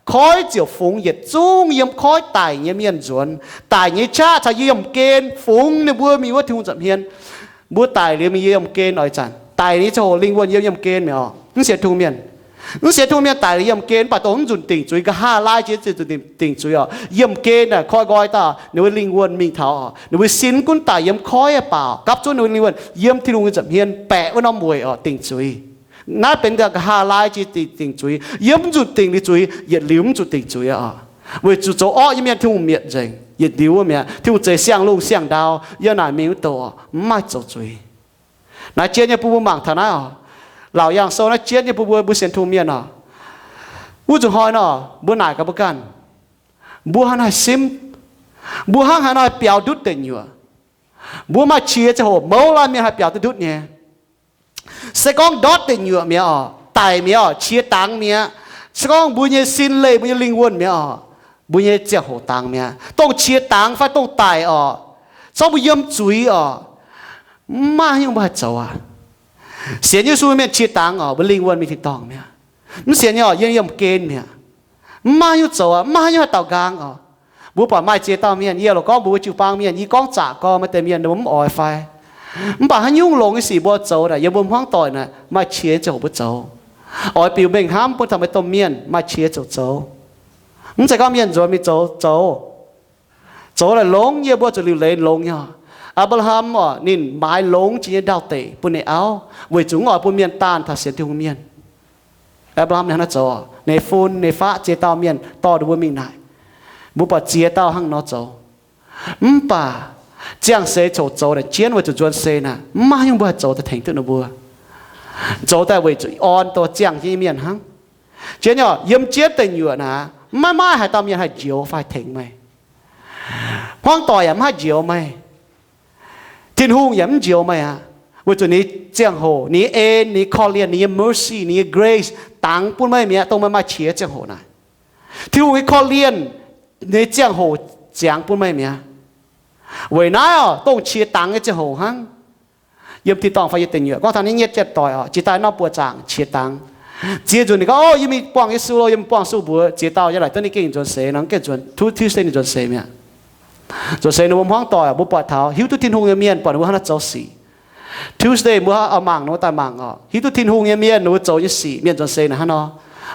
koiv ziouc fungx yietc zungv yiem koiv daic nyei mienh nzuonx. Daic nyei qaqv caux yiem gen fungx ninh mbuo mingh wuov Tin-Hungh nza'hmien. Mbuo daic liuz mingh yiem gen oix zanc. Daic nyei ziangh hoc lingh wuonh yiem, yiem gen mi'aqv oc. Mv sienx Tin-Hungh mienh, mv sienx Tin-Hungh mienh daic liuz yiem gen, mv baac dongh mv nzunc dingc zuiz, nqa'haav laai jiex zuqc dingc zuiz oc. Yiem gen naaic koiv nqoi daaih, ninh mbuo lingh wuonh mingh taux oc. Ninh mbuo sin gunv daic yiem koiv baaux, gapv zunv ninh mbuo lingh wuonh yiem Tin-Hungh nyei nza'hmien baeqc wuov norm weic oc, dingc zuiz. Naaiv benx nqa'haav laai jiex dingc zuiz, yiem mv nzunc dingc liuz zuiz, yietc liuz mv zuqc dingc zuiz oc. Weic zuqc zoux orqv nyei mienh Tin-Hungh mietc nzengc. Yietc liuz wuov mi'aqv, Tin-Hungh zeix siang-lungh siang-ndau yiem naaic mingh wuov douc oc, mv maaih zoux zuiz. Naaiv jien nyei bun mbuo mangc taux naaiv oc. Laauc Yaangh Sou naaiv jien nyei bun mbuo, mbuo sienx Tin-Hungh mienh oc. Wuov nzunc hnoi nor, mbuo naaic gaax mbuo ganh, mbuo hnangv haaix simv? Mbuo hnangv haaix nor biaux ndutv deic nyuoqc? Mbuo maaih qiex ziangh hoc mouz laanh mienh haih biaux duqv ndutv nyei. Se gorngv ndortv deic nyuoqc mi'aqv oc, daic mi'aqv oc, qiex dangx mi'aqv. Se gorngv mbuo nyei sin leih mbuo nyei lingh wuonh mi'aqv oc, mbuo nyei ziangh hoc dangx mi'aqv. Dongh qiex dangx fai dongh daic oc, se gorngv mbuo yiem zuiz oc, mv maaih haaix nyungc mbuo haih zoux aqv. Sienx Yesu mienh qiex dangx oc, mbuo lingh wuonh mingh tin-dorngh mi'aqv. Mv sienx nyei oc, yiem, yiem gen mi'aqv. Mv maaih haaix nyungc zoux aqv, mv maaih haaix nyungc haih daaux nqaang oc. Mbuo buatc maaih ziex dauh mienh, yie loc gorngv mbuox jiu-baang mienh, yie gorngv zaqc gorn, maaih deix mienh ninh mbuo mv oix fai. Mv baac haaix nyungc longx nyei sic mbuo zoux naaic, yiem mbuo hmuangv doic naaic maaih qiex ziangh hoc mbuo zoux. Oix biux mengh hnamv bun taux maaih domh mienh maaih qiex ziangh hoc zoux. Mv zeiz gorngv mienh nzuonx mingh zoux, zoux, zoux naaic longx, yie mbuo zuqc liuc leiz longx nyei oc. Apc^laa^ham oc, ninh maaiz longx jiex nyei ndau-deic bun ninh auv, weic zuqc mv oix bun mienh daanh taux sienx Tin-Hungh mienh. Apc^laa^ham ninh hnangv naaiv zoux oc. Ninh fun ninh faqv ziex dauh mienh dorh ninh mbuo mingh naaic. Mbuo buatc ziex dauh hnangv nor zoux. Mv baac ziangh seix ziangh hoc zoux naaic jienv weic zuqc nzuonx seix naaic mv maaih haaix nyungc mbuo haih zoux daaih tengx duqv ninh mbuo. Zoux daaih weic zuqc orn dongh ziangh jienv nyei mienh hnangv. Jienv nyei oc, yiem jienv deic nyuoqc naaic, mv maaih, mv maaih haaix dauh mienh haih njoux fai tengx meih. Hmuangv doic yaac mv haih njoux meih. Tin-Hungh yaac mv njoux meih aqv. Weic zuqc ninh nyei ziangh hoc, ninh nyei en, ninh nyei korv-lienh, ninh nyei mercy, ninh nyei grace dangx bun meih mi'aqv, dongh meih maaih qiex ziangh hoc naaic. Tin-Hungh nyei korv-lienh, ninh nyei ziangh hoc ziangx bun meih mi'aqv. Weic naaiv oc, dongh qiex dangx nyei ziangh hoc hnangv. Yiem tin-dorngh fai yiem deic nyuoqc, gorngv taux naaiv nyetv jienv doic oc, jiex daaih norm buoqc zaangc qiex dangx. Ziex nzunc ninh gorngv, Ov, yie mingh buangh Yesu lo, yie mingh buangh Yesu mbuox. Ziex dauh yaac laaic duqv ninh gengh nzuonx seix nor, gengh nzuonx, Tuesday ninh nzuonx seix mi'aqv. Nzuonx seix ninh mbuo hmuangv doic oc, mbuo buatc taux hiuv duqv Tin-Hungh nyei mienh buatc ninh mbuo hnangv naaiv zoux sic. Tuesday mbuo oix mangc, ninh mbuo daaih mangc oc. Hiuv duqv Tin-Hungh nyei mienh ninh mbuo zoux nyei sic, mienh nzuonx seix naaic hnangv nor.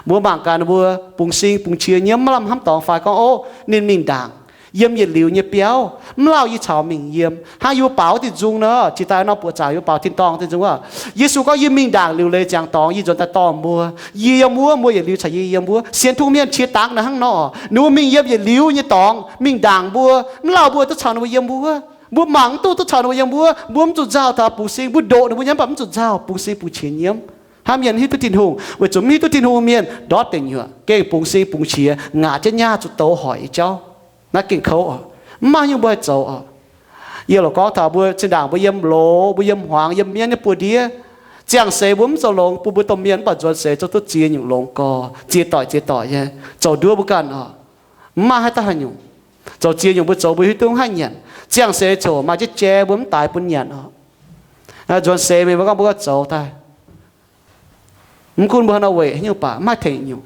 Mbuo mangc gaax ninh mbuo bungx sing bungx qiex nyiemv, maiv lamh hnamv dorngx fai gorngv, Ov, ninh mingh ndaangc yiem yietc liuz nyei biauv, mv lauh yie caux mingh yiem. Hnangv yie mbuo baaux wuov diuh nzung nor, jiex daaih norm buoqc zaangc yie mbuo baaux tin-dorngh diuh nzung oc. Yesu gorngv, Yie mingh ndaangc liuc leiz ziangx dorngx, yie nzuonx daaih dorh mbuo. Yie yiem wuov, mbuo yietc liuz caux yie yiem wuov. Sienx Tin-Hungh mienh qiex dangx naaic hnangv nor, ninh mbuo mingh yiem yietc liuz nyei dorngx, mingh ndaangc mbuo, mv lauh mbuo duqv caux ninh mbuo yiem wuov. Mbuo mangc mv duqv duqv caux ninh mbuo yiem wuov. Mbuo mv zuqc nzauh taux bungx sing, mbuo ndoqc ninh mbuo nyei, mv baac mv zuqc nzauh, bungx sing bungx qiex nyiemv. Hnangv mienh hiuv duqv Tin-Hungh, weic zuqc mv hiuv duqv Tin-Hungh mienh ndortv deic nyuoqc, gengh bungx sing bungx qiex, ngaqc jienv nyaah zuqc douz hoic nyei jauv. Naaiv gengh kouv oc. Mv maaih haaix nyungc mbuo haih zoux oc. Yie loc gorngv taux mbuo zinh ndaangc mbuo yiem loz, mbuo yiem hmuangx, yiem mienv nyei buoz-ndiev, ziangh seix mbuo mv zoux longx bun mbuo domh mienh, mv baac nzuonx seix zoux duqv ziex nyungc longx gorx, ziex doic ziex doic nyei, zoux nduov mbuo ganh oc. Mv maaih haaix dauh haaix nyungc. Zoux ziex nyungc mbuo zoux mbuo hiuv duqv mv haih nyanc. Ziangh seix ziouc maaih jienv jai mbuo mv daaix bun nyanc oc. Nzuonx seix mingh mbuo gorngv mbuo zoux daaih, mv gunv mbuo haaix nor weic haaix nyungc baac mv haih tengx nyungc.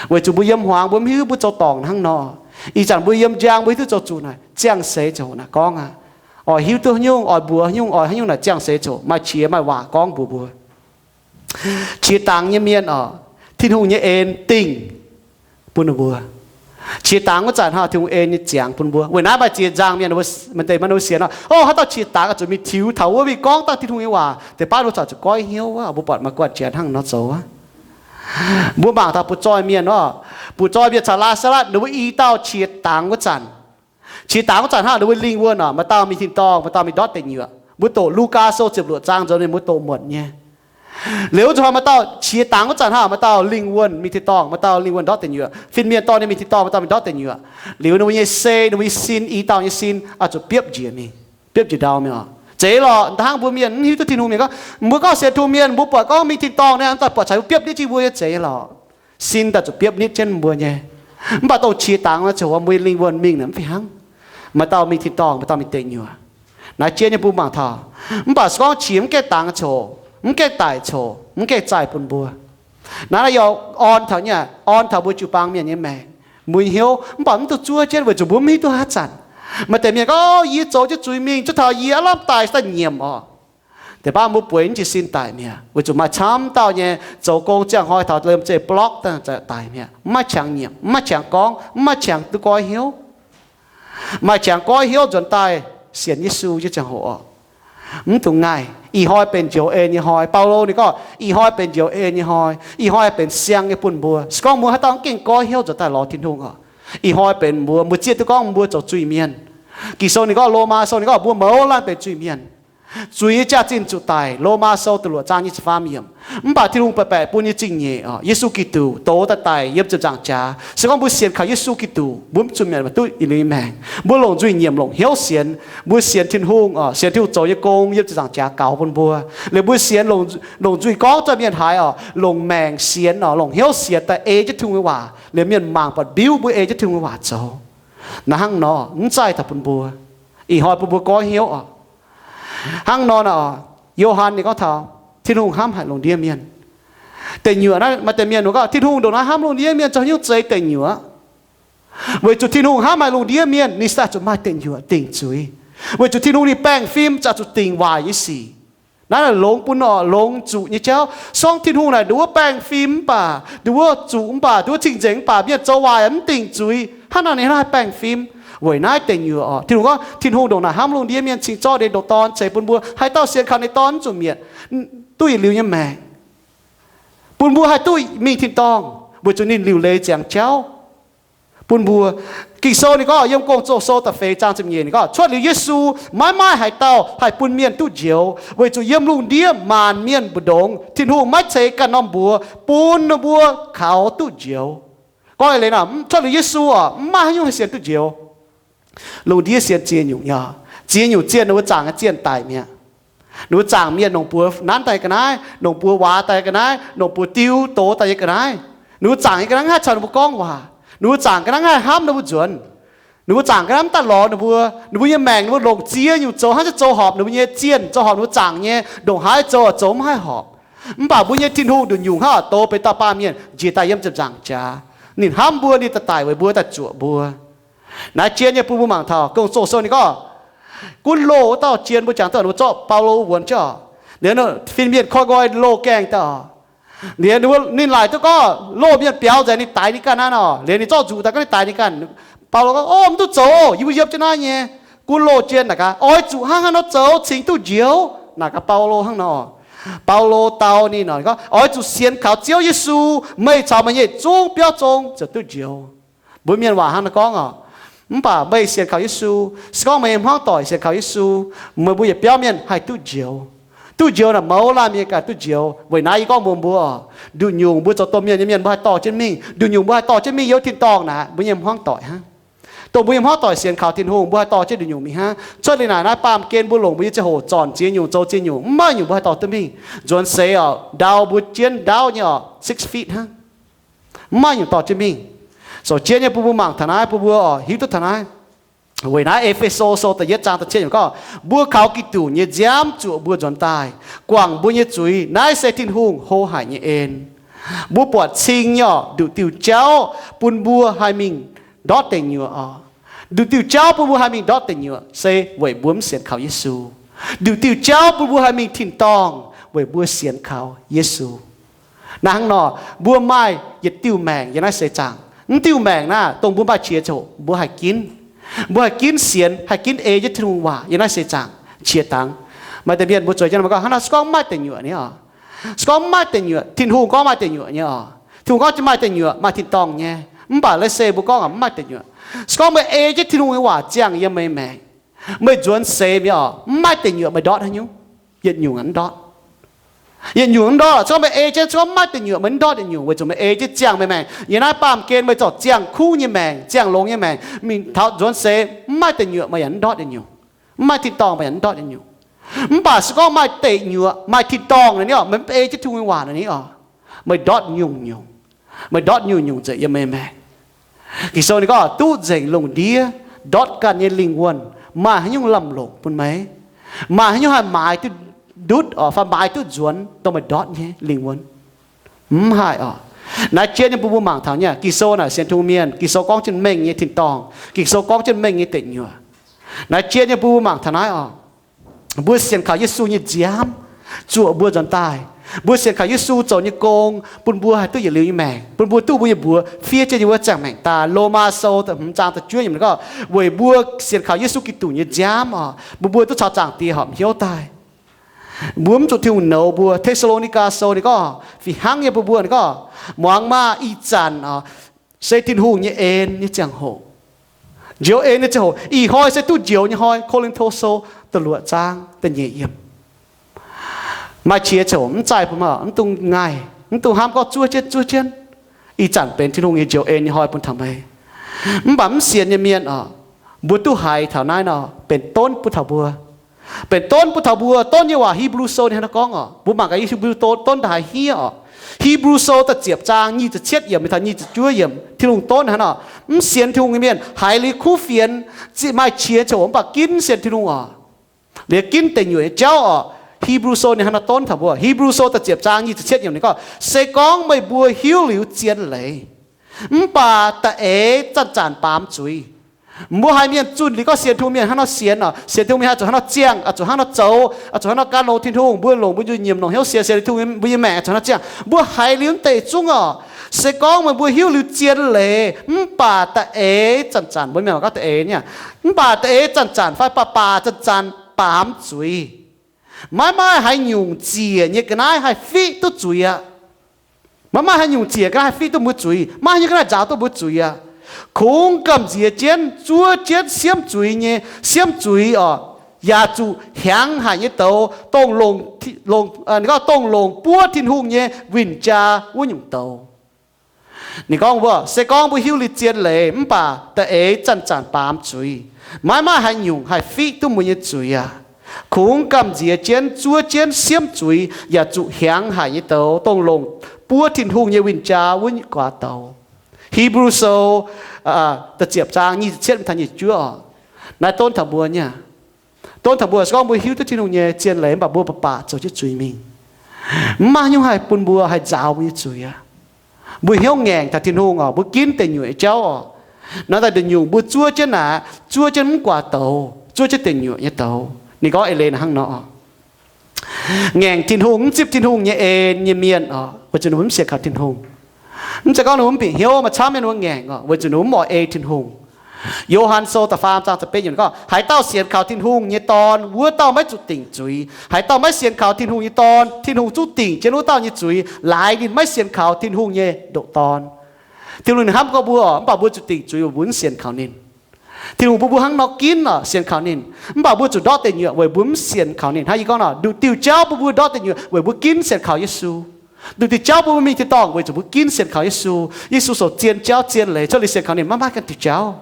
Weic zuqc mbuo yiem hmuangx mbuo mv hiuv mbuo zoux dorngc hnangv nor. Ih zanc mbuo yiem njang mbuo hiuv duqv zoux zuqc naaic, ziangh seix ziouc naaic gorngv aqv. oix hiuv duqv haaix nyungc, oix mbuox haaix nyungc, oix haaix nyungc naaic ziangh seix coc, maaih qiex maaih waac gorngv mbuox mbuo. Qiex dangx nyei mienh oc, Tin-Hungh nyei en dingh bun ninh mbuo. Qiex dangx wuov zanc hnangv Tin-Hungh en nyei ziangx bun mbuo. Weic naaiv maaih ziex nzangc mienh, maaih deix maiv nor sienx nor, o, haaix dauh qiex dangx oix zuqc mingh tiux taux wuov mingh gorngv dangh Tin-Hungh nyei waac, deix baav mbuo zungv zuqc goiv hnyouv wuov. Mbuo buatc maaih guanh janx hnangv nor zoux wuov. Mbuo mangc taux butv-zoih mienh oc, butv-zoih mienh caux Laa^saa^latv ninh mbuo i dauh qiex dangx wuov zanc, qiex dangx wuov zanc hnangv ninh mbuo lingh wuonh oc, maaih dauh mingh tin-dorngh, maaih dauh mingh ndortv deic nyuoqc. Mbuo doqc Lugaa Sou ziepc luoqc zaang nzunc ninh mbuo doqc muonc nyei. Liuz zuqc maaih dauh qiex dangx wuov zanc hnangv, maaih dauh lingh wuonh mingh tin-dorngh, maaih dauh lingh wuonh ndortv deic nyuoqc. Fin-mienh dorh ninh mingh tin-dorngh, maaih dauh mingh ndortv deic nyuoqc. Liuz ninh mbuo nyei sei, ninh mbuo nyei sin, i dauh nyei sin oix zuqc biopv njiec mingh, biopv njiec ndau mingh oc. Zeiz lorqc, hnangv mbuo mienh mv hiuv duqv Tin-Hungh mienh gorngv, mbuo gorngv sienx Tin-Hungh mienh, mbuo buatc gorngv mingh tin-dorngh naaiv daaih buatc caux mbuo biopv nitv jienv mbuo nyei zeiz lorqc. Sin daaih zuqc biopv nitv jienv mbuo nyei. Mv baac dongh qiex dangx naaic ziouc mbuo lingh wuonh mingh naaic mv fih hnangv. Maaih dauh mingh tin-dorngh, maaih dauh mingh deic nyuoqc. Naaiv jien nyei mbuo mangc taux. Mv baac se gorngv qiex mv gaengh dangx coc, mv gaengh daic coc, mv gaengh zaih bun mbuo. Naaiv yaac orn taux nyei, orn taux mbuo jiu-baang mienh nyei maengc, mbuo nyei hnyouv. Mv baac mv duqv zuov jienv weic zuqc mbuo mv hiuv duqv haaix zanc. Maaih deix mienh gorngv, o, yie zoux jienv zuiz mingh, zuov taux yie aav lamh daic daaih nyiemc oc. Deix baav mbuo bueix mv jiex sin daic mi'aqv, weic zuqc maaih camv dauh nyei zoux gong ziangh hnoi taux liemh zeih block daaih daic mi'aqv. Mv maaih qangx nyiemc, mv maaih qangx gorngv, mv maaih qangx duqv goiv hnyouv. Maaih qangx goiv hnyouv nzuonx daaih sienx Yesu nyei ziangh hoc oc. Mv dungx ngaih. Ih hnoi benx njoux en nyei hnoi. Baulo ninh gorngv, ih hnoi benx njoux en nyei hnoi. Ih hnoi benx siang nyei bun mbuo. Se gorngv mbuo haaix dauh mv gengh goiv hnyouv nzuonx daaih lorz Tin-Hungh oc, ih hnoi benx mbuo, mbuo zieqv duqv gorngv mbuo zoux zuiz-mienh. Ging-Sou ninh gorngv, Lomaa Sou ninh gorngv, mbuo mouz laanh benx zuiz-mienh. Zuiz nyei jaax-zinh zuqc daic. Lomaa Sou da'luoqc zaang nyic ziepc faam yiemc. Mv baac Tin-Hungh baeqc baeqc bun nyei zingh nyeic oc, Yesu Giduc douz daaih daic yiem ziepc nzaangc jaax. Se gorngv mbuo sienx kaux Yesu Giduc, mbuo mv zuqc mietc maiv duqv yietc liuz nyei maengc. Mbuo longc nzuih nyiemc longc hnyouv sienx. Mbuo sienx Tin-Hungh oc, sienx Tin-Hungh zoux nyei gong yiem ziepc nzaangc jaax gaux bun mbuo. Liuz mbuo sienx longc nzuih gorngv za'gengh mienh haiz oc, longc maengc sienx oc, longc hnyouv sienx daaih ei jienv Tin-Hungh nyei waac. Liuz mienh mangc buatc mbiuv mbuo ei jienv Tin-Hungh nyei waac zoux. Naaiv hnangv nor mv zaih daaih bun mbuo. Ih hnoi bun mbuo goiv hnyouv oc. Hnangv nor naaic, Yo^han ninh gorngv taux Tin-Hungh hnamv haic lungh ndiev mienh. Deic nyuoqc naaiv maaih deix mienh gorngv Tin-Hungh ndongc naaiv hnamv lungh ndiev mienh zoux haaix nyungc zeiz deic nyuoqc? Weic zuqc Tin-Hungh hnamv haic lungh ndiev mienh, ninh se zuqc maaih deic nyuoqc dingc zuiz. Weic zuqc Tin-Hungh ninh baengh fim ziouc zuqc dingc waaic nyei sic. Naaiv longx bun oc, longx zuqc nyei jauv. Se gorngv Tin-Hungh naaic nduov baengh fim mv baac, nduov zuqc mv baac, nduov cing-nzengc mv baac, mienh zoux waaic mv dingc zuiz, hnangv naaic ninh haih baengh fim? Weic naaiv deic nyuoqc oc. Tin-Hungh gorngv, Tin-Hungh ndongc naaic hnamv lungh ndiev mienh cingx zorqv ninh nduqc Dorn ceix bun mbuo, haaix dauh sienx kaux ninh Dorn mv zuqc mietc, duqv yietc liuz nyei maengc, bun mbuo haih duqv mingh tin-dorngh weic zuqc ninh liuc leiz ziangx jauv bun mbuo. Ging-Sou ninh gorngv yiem Gong-Zoh Sou da'feix zaang ziepc nyeic ninh gorngv, cuotv liuz Yesu, maiv maaih haaix dauh haih bun mienh duqv njoux, weic zuqc yiem lungh ndiev maanc mienh mbu'ndongx Tin-Hungh maiv ceix ganh norm mbuox bun ninh mbuo kaux duqv njoux. Gorngv leiz naaic, cuotv liuz Yesu oc, mv maaih haaix nyungc haih sienx duqv njoux. Lungh ndiev sienx ziex nyungc nyei. Ziex nyungc zienh, ninh mbuo zaangc nyei zienh daic mi'aqv. Ninh mbuo zaangc mienh longc buoz nanv daaih ga'naaiv, longc buoz waax daaih ga'naaiv, longc buoz diu doz daaih nyei ga'naaiv. Ninh mbuo zaangc nyei ga'naaiv mv haih caux ninh mbuo gorngv waac. Ninh mbuo zaangc ga'naaiv mv haih hnamv ninh mbuo nzuonx. Ninh mbuo zaangc ga'naaiv mv daaih lorz ninh mbuo. Ninh mbuo nyei maengc ninh mbuo longc ziex nyungc zoux hnangv, zoux horpc ninh mbuo nyei zienh, zoux horpc ninh mbuo zaangc nyei, ndongc haaix zoux zoux mv haih horpc. Mv baac mbuo nyei Tin-Hungh nduqc nyungc hnangv oc, douz benx dauh baamh mienh njiec daaih yiem ziepc nzaangc jaax. Ninh hnamv mbuo, ninh daaih daic weic mbuo, daaih zuoqc mbuo. Naaiv jien nyei bun mbuo mangc taux Gong-Zoh Sou ninh gorngv, gunv loh wuov dauh jien mbuo jangx duqv, ninh mbuo zorqv Baulo wuonx jienv oc. Liuz fin-mienh koi nqoi loh gaengh daaih oc. Liuz ninh laaic duqv gorngv loh mienh biaux nzengc ninh daix ninh ganh naaiv nor. Liuz ninh zorqv nzuqc daaih gorngv ninh daix ninh ganh. Baulo gorngv, o, mv duqv zoux, yie mbuo yiem jienv naaiv nyei gunv loh jien naaic gaax, oix zuqc hnangv haaix nor zoux cingx duqv njoux naaic gaax Baulo hnangv nor. Baulo dau ninh nor gorngv, oix zuqc sienx kaux Ziouv Yesu, meih caux meih nyei yietc zungv biauv zong ziouc duqv njoux. Mbuo mienh waac hnangv naaiv gorngv oc. Mv baac meih sienx kaux Yesu, se gorngv meih nyei hmuangv doic sienx kaux Yesu, meih mbuo yietc biauv mienh haih duqv njoux. Duqv njoux naaic mouz laanh mienh ganh duqv njoux. Weic naaiv yie gorngv mbuox mbuo oc, nduqc nyungc mbuo zoux domh mienh nyei mienh mbuo haih dorh jienv mingh, nduqc nyungc mbuo haih dorh jienv mingh yiem tin-dorngh naaic, mbuo nyei hmuangv doic hnangv. Dongh mbuo nyei hmuangv doic sienx kaux Tin-Hungh, mbuo haih dorh jienv nduqc nyungc mingh hnangv. Cuotv liuz naaic naaiv baamh gen mbuo longc mbuo nyei ziangh hoc zornc ziex nyungc zoux ziex nyungc, mv maaih nyungc mbuo haih dorh duqv mingh. Nzuonx seix oc, ndau mbuo jienv ndaauv nyei oc, six feet hnangv. Mv maaih nyungc dorh jienv mingh. Zoux jienv nyei bun mbuo mangc taux naaiv, bun mbuo oc hiuv duqv taux naaiv. Weic naaiv E^fe^so Sou da'yietv zaang da'cietv yiemc gorngv, mbuo kaux Giduc nyei nziaamv zuoqc mbuo nzuonx daaih, guangc mbuo nyei zuiz. Naaiv se Tin-Hungh hlo haic nyei en. Mbuo buatc cing nyei oc, nduqc diuh jauv bun mbuo haih mingh ndortv deic nyuoqc oc. Nduqc diuh jauv bun mbuo haih mingh ndortv deic nyuoqc se weic mbuo mv sienx kaux Yesu. Nduqc diuh jauv bun mbuo haih mingh tin-dorngh weic mbuo sienx kaux Yesu. Naaiv hnangv nor, mbuo maaih yietc diuh maengc yiem naaiv seix zaangc. Mv diuh maengc naaiv, dongh mbuo maaih qiex ziouc mbuo haih ginv. Mbuo haih ginv sienx, haih ginv ei jienv Tin-Hungh waac yiem naaiv seix zaangc qiex dangx. Maaih deix mienh mbuo zueiz jienv gorngv, hnangv naaiv se gorngv mv maaih deic nyuoqc nyei oc. Se gorngv mv maaih deic nyuoqc, Tin-Hungh gorngv maaih deic nyuoqc nyei oc. Tin-Hungh gorngv maaih deic nyuoqc, maaih tin-dorngh nyei. Mv baac let's say mbuo gorngv mv maaih deic nyuoqc, se gorngv meih ei jienv Tin-Hungh nyei waac ziangh yiem meih maengc, meih nzuonx seix mi'aqv oc, mv maaih deic nyuoqc meih ndortv haaix nyungc? Yietc nyungc mv ndortv. Yietc nyungc mv ndortv. Se gorngv meih ei jienv, se gorngv mv maaih deic nyuoqc meih mv ndortv yietc nyungc, weic zuqc meih ei jienv ziangh meih maengc. Yiem naaiv baamh gen meih zorqv ziangh kuv nyei maengc, ziangh longx nyei maengc, mingh taux nzuonx seix mv maaih deic nyuoqc meih yaac mv ndortv yietc nyungc. Mv maaih tin-dorngh meih yaac mv ndortv yietc nyungc. Mv baac se gorngv maaih deic nyuoqc, maaih tin-dorngh naaic ni oc, meih mv ei jienv Tin-Hungh nyei waac naaic ni oc, meih ndortv nyungc-nyungc. Meih ndortv nyungc-nyungc nzengc yiem meih maengc. Ging-Sou ninh gorngv, duqv nzengc lungh ndiev ndortv ganh nyei lingh wuonh, maaih haaix nyungc lamh longc bun meih? Maaih haaix nyungc haih maaiz duqv ndutv oc, fai maaiz duqv nzuonx dongh meih ndortv nyei lingh wuonh? Mv haih oc. Naaiv jieqv nyei bun mbuo mangc taux nyei, Ging-Sou naaic sienx Tin-Hungh mienh, Ging-Sou gorngv jienv mengh nyei tin-dorngh, Ging-Sou gorngv jienv mengh nyei deic nyuoqc. Naaiv jieqv nyei bun mbuo mangc taux naaiv oc. Mbuo sienx kaux Yesu nyei nziaamv zuoqc mbuo nzuonx daaih. Mbuo sienx kaux Yesu zoux nyei gong bun mbuo haih duqv yietc liuz nyei maengc, bun mbuo duqv mbuo nyei mbuox fiev jienv yiem wuov ziangh maengc daaih. Lomaa Sou da'hmz zaang da'juov yiemc ninh gorngv, weic mbuo sienx kaux Yesu Giduc nyei nziaamv oc, bun mbuo duqv caux Zaangc Diex horpc hnyouv daaih. Mbuo mv zuqc Tin-Hungh nouz mbuo. Te^saa^lo^ni^gaa Sou ninh gorngv fih hnangv nyei bun mbuo, ninh gorngv, muangx maah! Ih zanc oc, se Tin-Hungh nyei en nyei ziangh hoc, njoux en nyei ziangh hoc. Ih hnoi se duqv njoux nyei hnoi. Ko^lin^to Sou da'luoqc zaang da'nyeic yiemc. Maaih qiex ziouc mv zaih bun meih, mv dungx ngaih, mv dungx hnamv gorngv zuov jienv, zuov jienv. Ih zanc benx Tin-Hungh nyei njoux en nyei hnoi bun taux meih. Mv baac mv sienx nyei mienh oc, mbuo duqv haiz taux naaiv nor, benx donv bun taux mbuo. Benx donv bun taux mbuo. Donv nyei waac Hipv^lu Sou ninh hnangv naaiv gorngv oc. Mbuo mangc gaax Hipv^lu Sou donv daaih haiz hniev oc. Hipv^lu Sou da'ziepc zaang nyic ziepc cietv yiemc mingh taux nyic ziepc juov yiemc, Tin-Hungh donv hnangv nor, mv sienx Tin-Hungh nyei mienh haiz liuz kuv fienx, maaih qiex ziouc mv baac ginv sienx Tin-Hungh oc. Liuz ginv deic nyuoqc nyei jauv oc. Hipv^lu Sou ninh hnangv naaiv donv taux mbuo. Hipv^lu Sou da'ziepc zaang nyic ziepc cietv yiemc ninh gorngv, se gorngv meih mbuo hiuv liuz zien leiz, mv baac da'eix zanc-zanc baamz zuiz. Mbuo haiz mienh zunh liuz gorngv sienx Tin-Hungh mienh hnangv nor sienx oc, sienx Tin-Hungh mienh haih zuqc hnangv nor ziangh, zuqc hnangv nor zoux, zuqc hnangv nor gan longx Tin-Hungh, mbuo longc mbuo nyei nyiemc longc hnyouv sienx, sienx Tin-Hungh mbuo nyei maengc zuqc hnangv nor ziangh. Mbuo haiz liuz mv deix zungv oc, se gorngv meih mbuo hiuv liuz zien leiz, mv baac da'eix zanc-zanc, mbuo mienh gorngv da'eix nyei, mv baac da'eix zanc-zanc fai baac baac zanc-zanc baamz zuiz. Maiv maaih haaix nyungc ziec nyei ga'naaiv haih fiqv duqv zuiz aqv. Maiv maaih haaix nyungc ziec ga'naaiv haih fiqv duqv mbuo zuiz. Maiv maaih haaix nyungc ga'naaiv nzaaux duqv mbuo zuiz aqv. Kungx gamh nziex jienv, zuov jienv siemv zuiz nyei siemv zuiz oc, yaac zuqc hiaangx haic nyei douz, dongh longc, dongh longc buov Tin-Hungh nyei win-jaa wuov nyungc douz. Ninh gorngv mbuo, se gorngv mbuo hiuv liuz zien leiz, mv baac da'eix zanc-zanc baamz zuiz. Maiv maaih haaix nyungc haih fiqv duqv mbuo nyei zuiz aqv. Kungx gamh nziex jienv, zuov jienv siemv zuiz, yaac zuqc hiaangx haic nyei douz, dongh longc buov Tin-Hungh nyei win-jaa wuov guaax douz. Hipv^lu Sou da'ziepc zaang nyic ziepc cietv mingh taux nyic ziepc juov oc. Naaiv donv taux mbuo nyei. Donv taux mbuo, se gorngv mbuo hiuv duqv Tin-Hungh nyei zien leiz, mv baac mbuo baac baac zoux jienv zuiz mingh, mv maaih haaix nyungc haih bun mbuo haih nzaaux mbuo nyei zuiz aqv. Mbuo hnyouv ngaengc taux Tin-Hungh oc, mbuo ginv deic nyuoqc nyei jauv oc. Naaiv daaih nduqc nyungc mbuo zuov jienv naaic, zuov jienv mv guaax douz, zuov jienv deic nyuoqc nyei douz. Ninh gorngv eix leiz hnangv nor oc. Ngaengc Tin-Hungh, mv zipv Tin-Hungh nyei en nyei mienh oc, weic zuqc ninh mbuo mv sienx kaux Tin-Hungh. Mv zeiz gorngv ninh mbuo mv bieqc hnyouv, maaih camv mienh ninh mbuo ngaengc oc, weic zuqc ninh mbuo mv oix ei Tin-Hungh. Yo^han Sou da'faam zaang ziepc betv yiemc gorngv, haaix dauh sienx kaux Tin-Hungh nyei Dorn, wuov dauh maiv zuqc dingc zuiz. Haaix dauh maiv sienx kaux Tin-Hungh nyei Dorn, Tin-Hungh zungv dingc jienv wuov dauh nyei zuiz, laaix ninh maiv sienx kaux Tin-Hungh nyei ndoqc Dorn. Tin-Hungh ninh hnamv gorngv mbuo oc, mv baac mbuo zuqc dingc zuiz weic mbuo mv sienx kaux ninh. Tin-Hungh bun mbuo hnangv nor ginv oc, sienx kaux ninh, mv baac mbuo zuqc ndortv deic nyuoqc weic mbuo mv sienx kaux ninh. Hnangv yie gorngv nor, nduqc diuh jauv bun mbuo ndortv deic nyuoqc weic mbuo ginv sienx kaux Yesu. Nduqc diuh jauv bun mbuo mingh tin-dorngh weic zuqc mbuo ginv sienx kaux Yesu. Yesu soux zien jauv zien leiz, cuotv liuz sienx kaux ninh maiv maaih ganh diuh jauv.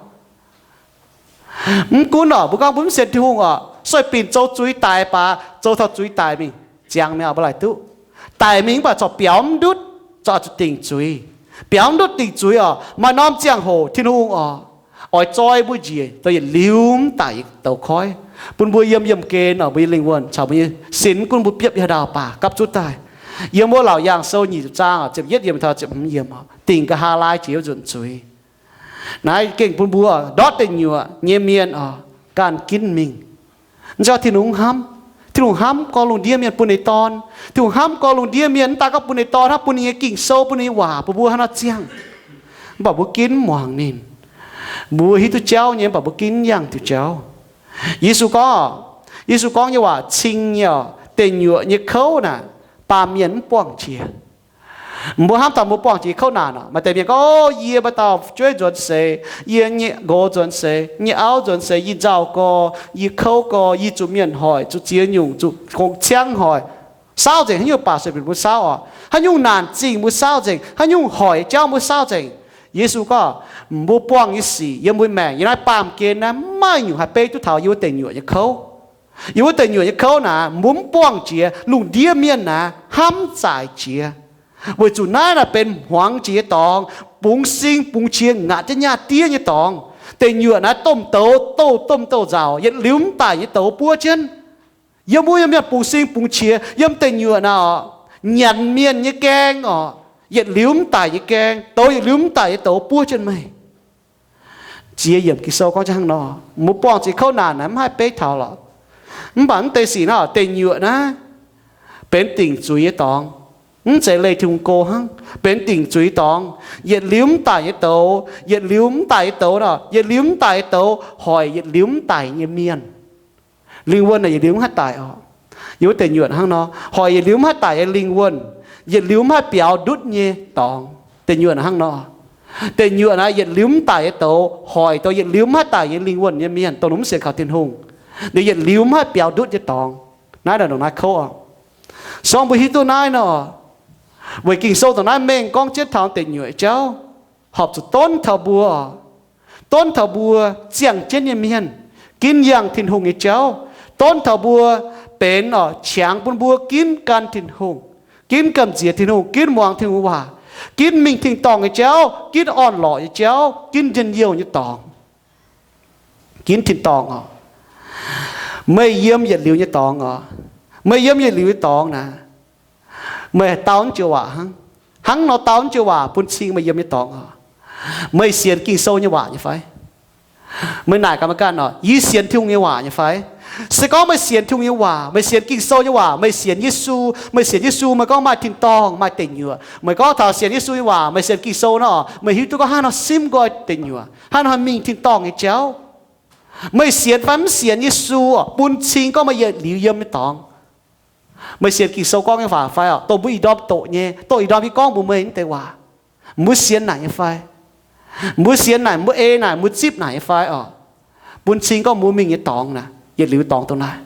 Mv gunv oc, mbuo gorngv mbuo mv sienx Tin-Hungh oc, sueih binc zoux zuiz daic baac zoux taux zuiz daic mingh, ziangx mingh oix mbuo laaic duqv. Daic mingh mv baac corc biaux mv ndutv, corc zuqc dingc zuiz. Biaux mv ndutv dingc zuiz oc, maaih norm ziangh hoc Tin-Hungh oc, oix zoi mbuo njiec dongh yietc liuz mv daic nyei douz koiv, bun mbuo yiem yiemh gen oc, mbuo nyei lingh wuonh caux mbuo nyei sin, mv gunv mbuo biopv haaix ndau baac gapv zunv daaih. Yiem wuov Laauc Yaangh Sou nyic ziepc zaang ziepc yietv yiemc taux ziepc hmz yiemc oc, dingc nqa'haav laai jiex wuov nzunc zuiz. Naaiv gengh bun mbuo ndortv deic nyuoqc nyei mienh oc, ganh ginv mingh. Mv zeiz Tin-Hungh hnamv. Tin-Hungh hnamv gorngv lungh ndiev mienh bun ninh nyei Dorn. Tin-Hungh hnamv gorngv lungh ndiev mienh mv daaih gorngv bun ninh nyei Dorn, hnangv bun ninh nyei Ging-Sou, bun ninh nyei waac, bun mbuo haaix nor ziangh. Mv baac mbuo ginv mv muangx ninh. Mbuo hiuv duqv jauv nyei, mv baac mbuo ginv mv yangh diuc jauv. Yesu gorngv, Yesu gorngv nyei waac cing nyei oc, deic nyuoqc nyei kouv naaic, baamh mienh mv buangh jiex. Mbuo hnamv taux mbuo buangh jiex kouv naanc oc. Maaih deix mienh gorngv, o, yie maaih dauh jueiv nzuonx seix, yie nyei nqox nzuonx seix, nyei auv nzuonx seix, yie nzauh gorx, yie kouv gorx, yie zuqc mienh hoic, zuqc ziex nyungc, zuqc gong ciangv hoic. Saauv nzengc, haaix nyungc baac sueih bieqc mbuo saauv oc. Haaix nyungc naanc zingh mbuo saauv nzengc, haaix nyungc hoic jauv mbuo saauv nzengc. Yesu gorngv, mbuo buangh nyei sic yiem mbuo maengc yiem naaiv baamh gen naaiv, mv maaih nyungc haih beiv duqv taux yie wuov deic nyuoqc nyei kouv. Yie wuov deic nyuoqc nyei kouv naaic, mbuo mv buangh jiex, lungh ndiev mienh naaic hnamv zaic jiex. Weic zuqc naaiv naaic benx hmuangx jiex nyei dorngx, bungx sing bungx qiex ngaatc jienv nyaah diev nyei dorngx. Deic nyuoqc naaiv domh douz, douz domh douz nzauc, yietc liuz mv daic nyei douz buov jienv. Yiem wuov yiem mienh bungx sing bungx qiex, yiem deic nyuoqc naaic oc, nyanc mienh nyei gaeng oc, yietc liuz mv daic nyei gaeng, douz yietc liuz mv daic nyei douz buov jienv meih. Ziex yiemc Ging-Sou gorngv jienv hnangv nor, mbuo buangh jiex kouv naanc naaic mv haih beiv taux lorqc. Mv baac mv deix sic naaiv, deic nyuoqc naaiv benx dingc zuiz nyei dorngx, mv zeiz leih Tin-Hungh go hnangv, benx dingc zuiz dorngx. Yietc liuz mv daic nyei douz, yietc liuz mv daic nyei douz nor, yietc liuz mv daic nyei douz hoic yietc liuz mv daic nyei mienh. Lingh wuonh naaic yietc liuz mv haih daic oc. Yie wuov deic nyuoqc hnangv nor, hoic yietc liuz mv haih daic nyei lingh wuonh, yietc liuz mv haih biaux ndutv nyei dorngx. Deic nyuoqc hnangv nor. Deic nyuoqc naaiv yietc liuz mv daic nyei douz hoic douz yietc liuz mv haih daic nyei lingh wuonh nyei mienh, dongh ninh mv sienx kaux Tin-Hungh, ninh yietc liuz mv haih biaux ndutv nyei dorngx. Naaiv naaic ndongc naaiv kouv oc. Se gorngv mbuo hiuv duqv naaiv nor, weic Ging-Sou dongh naaiv mengh gorngv jienv taux deic nyuoqc jauv, horpc zuqc donv taux mbuo, donv taux mbuo ziangh jienv nyei mienh ginv yangh Tin-Hungh nyei jauv, donv taux mbuo benx oc, qangx bun mbuo ginv gan Tin-Hungh, ginv gamh nziex Tin-Hungh, ginv muangx Tin-Hungh waac, ginv mingh tin-dorngh nyei jauv, ginv orn-lorqc nyei jauv, ginv njien-youh nyei dorngx, ginv tin-dorngh oc. Meih yiem yietc liuz nyei dorngx oc. Meih yiem yietc liuz nyei dorngx naaic, meih dau naaiv joux waac hnangv. Hnangv nor dau naaiv joux waac bun cing meih yiem nyei dorngx oc. Meih sienx Ging-Sou nyei waac nyei fai? Meih naaic gaax meih ganh oc, yie sienx Tin-Hungh nyei waac nyei fai? Se gorngv meih sienx Tin-Hungh nyei waac, meih sienx Ging-Sou nyei waac, meih sienx Yesu, meih sienx Yesu, meih gorngv maaih tin-dorngh, maaih deic nyuoqc. Meih gorngv taux sienx Yesu nyei waac, meih sienx Ging-Sou nor, meih hiuv duqv gorngv hnangv nor simv nqoi deic nyuoqc, hnangv nor mingh tin-dorngh nyei jauv. Meih sienx fai mv sienx Yesu, bun cing gorngv meih yietc liuz yiem nyei dorngx. Meih sienx Ging-Sou gorngv nyei waac fai oc? Dongh mbuo ih ndorm doqc nyei, dongh ih ndorm yie gorngv mbuox meih naaiv deix waac, mbuo sienx naaic nyei fai? Mbuo sienx naaic, mbuo ei naaic, mbuo zipv naaic nyei fai oc? Bun cing gorngv mbuo mingh nyei dorngx naaic, yietc liuz dorngx dongh naaiv.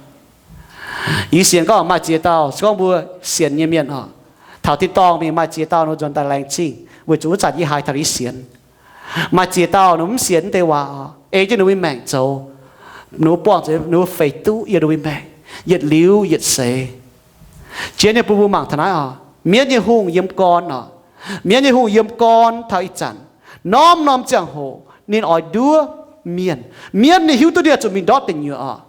Yie sienx gorngv maaih ziex dauh, se gorngv mbuo sienx nyei mienh oc, taux tin-dorngh mingh maaih ziex dauh ninh nzuonx daaih laengz zingh weic zuqc wuov zanc yie haiz taux yie sienx. Maaih ziex dauh ninh mv sienx naaiv deix waac oc, ei jienv ninh mbuo nyei maengc zoux, ninh mbuo buangh zuqc ninh mbuo feix duqv yiem ninh mbuo nyei maengc, yietc liuz yietc seix. Jiex nyei bun mbuo mangc taux naaiv oc, mienv nyei hungh yiem gorn oc. Mienv nyei hungh yiem gorn taux ih zanc, norm-norm ziangh hoc ninh oix nduov mienh. Mienv ninh hiuv duqv ninh oix zuqc mingh ndortv deic nyuoqc oc.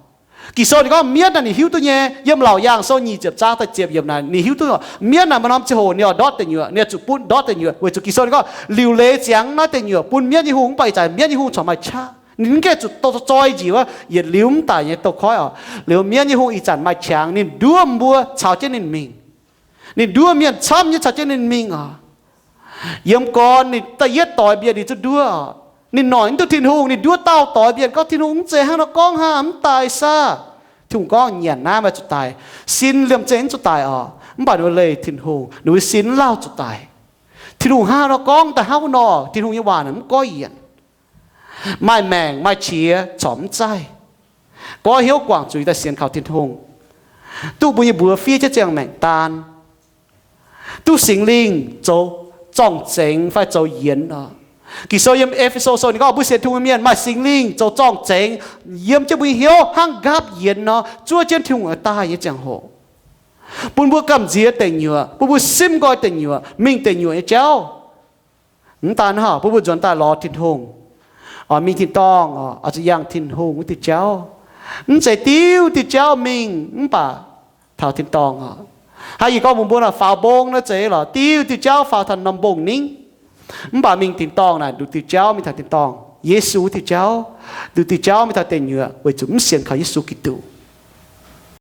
Ging-Sou ninh gorngv mienv naaic ninh hiuv duqv nyei. Yiem Laauc Yaangh Sou nyic ziepc zaang da'ziepc yiemc naaic ninh hiuv duqv, mienv naaic maaih norm ziangh hoc ninh oix ndortv deic nyuoqc, ninh oix zuqc butv ndortv deic nyuoqc, weic zuqc Ging-Sou ninh gorngv liuc leiz ziangx naaiv deic nyuoqc bun mienv nyei hungh, mv baac ih zanc mienv nyei hungh corc maaih qaqv. Ninh mv gaengh zuqc do zoi njiec wuov, yietc liuz mv daic nyei douz-koiv oc. Liuz mienv nyei hungh ih zanc maaih qangx, ninh nduov mbuo caux jienv ninh mingh. Ninh nduov mienh camv nyei caux jienv ninh mingh oc. Yiem gorn ninh da'yietv doix mbienv ninh zungv nduov oc. Ninh noic mv duqv Tin-Hungh, ninh nduov daauh doix mbienv gorngv, Tin-Hungh, mv zeiz hnangv nor gorngv hnangv, mv daaih saah? Tin-Hungh gorngv, nyanc naaiv meih zuqc daic. Sin liemh zeih mv zuqc daic oc. Mv baac ninh mbuo leih Tin-Hungh, ninh mbuo sin lauh zuqc daic. Tin-Hungh hnangv nor gorngv daaih hnangv nor, Tin-Hungh nyei waac naaic mv goiv yienc. Maaih maengc maaih qiex corc mv zaih. Goiv hnyouv guangc zuiz daaih sienx kaux Tin-Hungh, duqv mbuo nyei mbuox fiev jienv ziangh maengc daan, duqv Singx Lingh zoux zorng-zengx fai zoux yienx oc. Ging-Sou yiem E^fe^so Sou ninh gorngv mbuo sienx Tin-Hungh nyei mienh maaih Singx Lingh zoux zorng-zengx yiem jienv mbuo nyei hnyouv hnangv nqaapv yienx nor, zuov jienv Tin-Hungh oix daaih nyei ziangh hoc, bun mbuo gamh nziex deic nyuoqc, bun mbuo simv nqoi deic nyuoqc, mingh deic nyuoqc nyei jauv. Mv daan hnangv, bun mbuo nzuonx daaih lorz Tin-Hungh, oix mingh tin-dorngh oc, oix zuqc yangh Tin-Hungh wuov diuh jauv. Mv zeiz diuv diuh jauv mingh mv baac taux tin-dorngh oc. Hnangv yie gorngv mbuox mbuo nor, faaux mbong naaiv zeiz lorqc, diuv diuh jauv faaux taux norm mbong ningv. Mv baac mingh tin-dorngh naaic nduqc diuh jauv mingh taux tin-dorngh. Yesu wuov diuh jauv, nduqc diuh jauv mingh taux deic nyuoqc weic zuqc mv sienx kaux Yesu Giduc.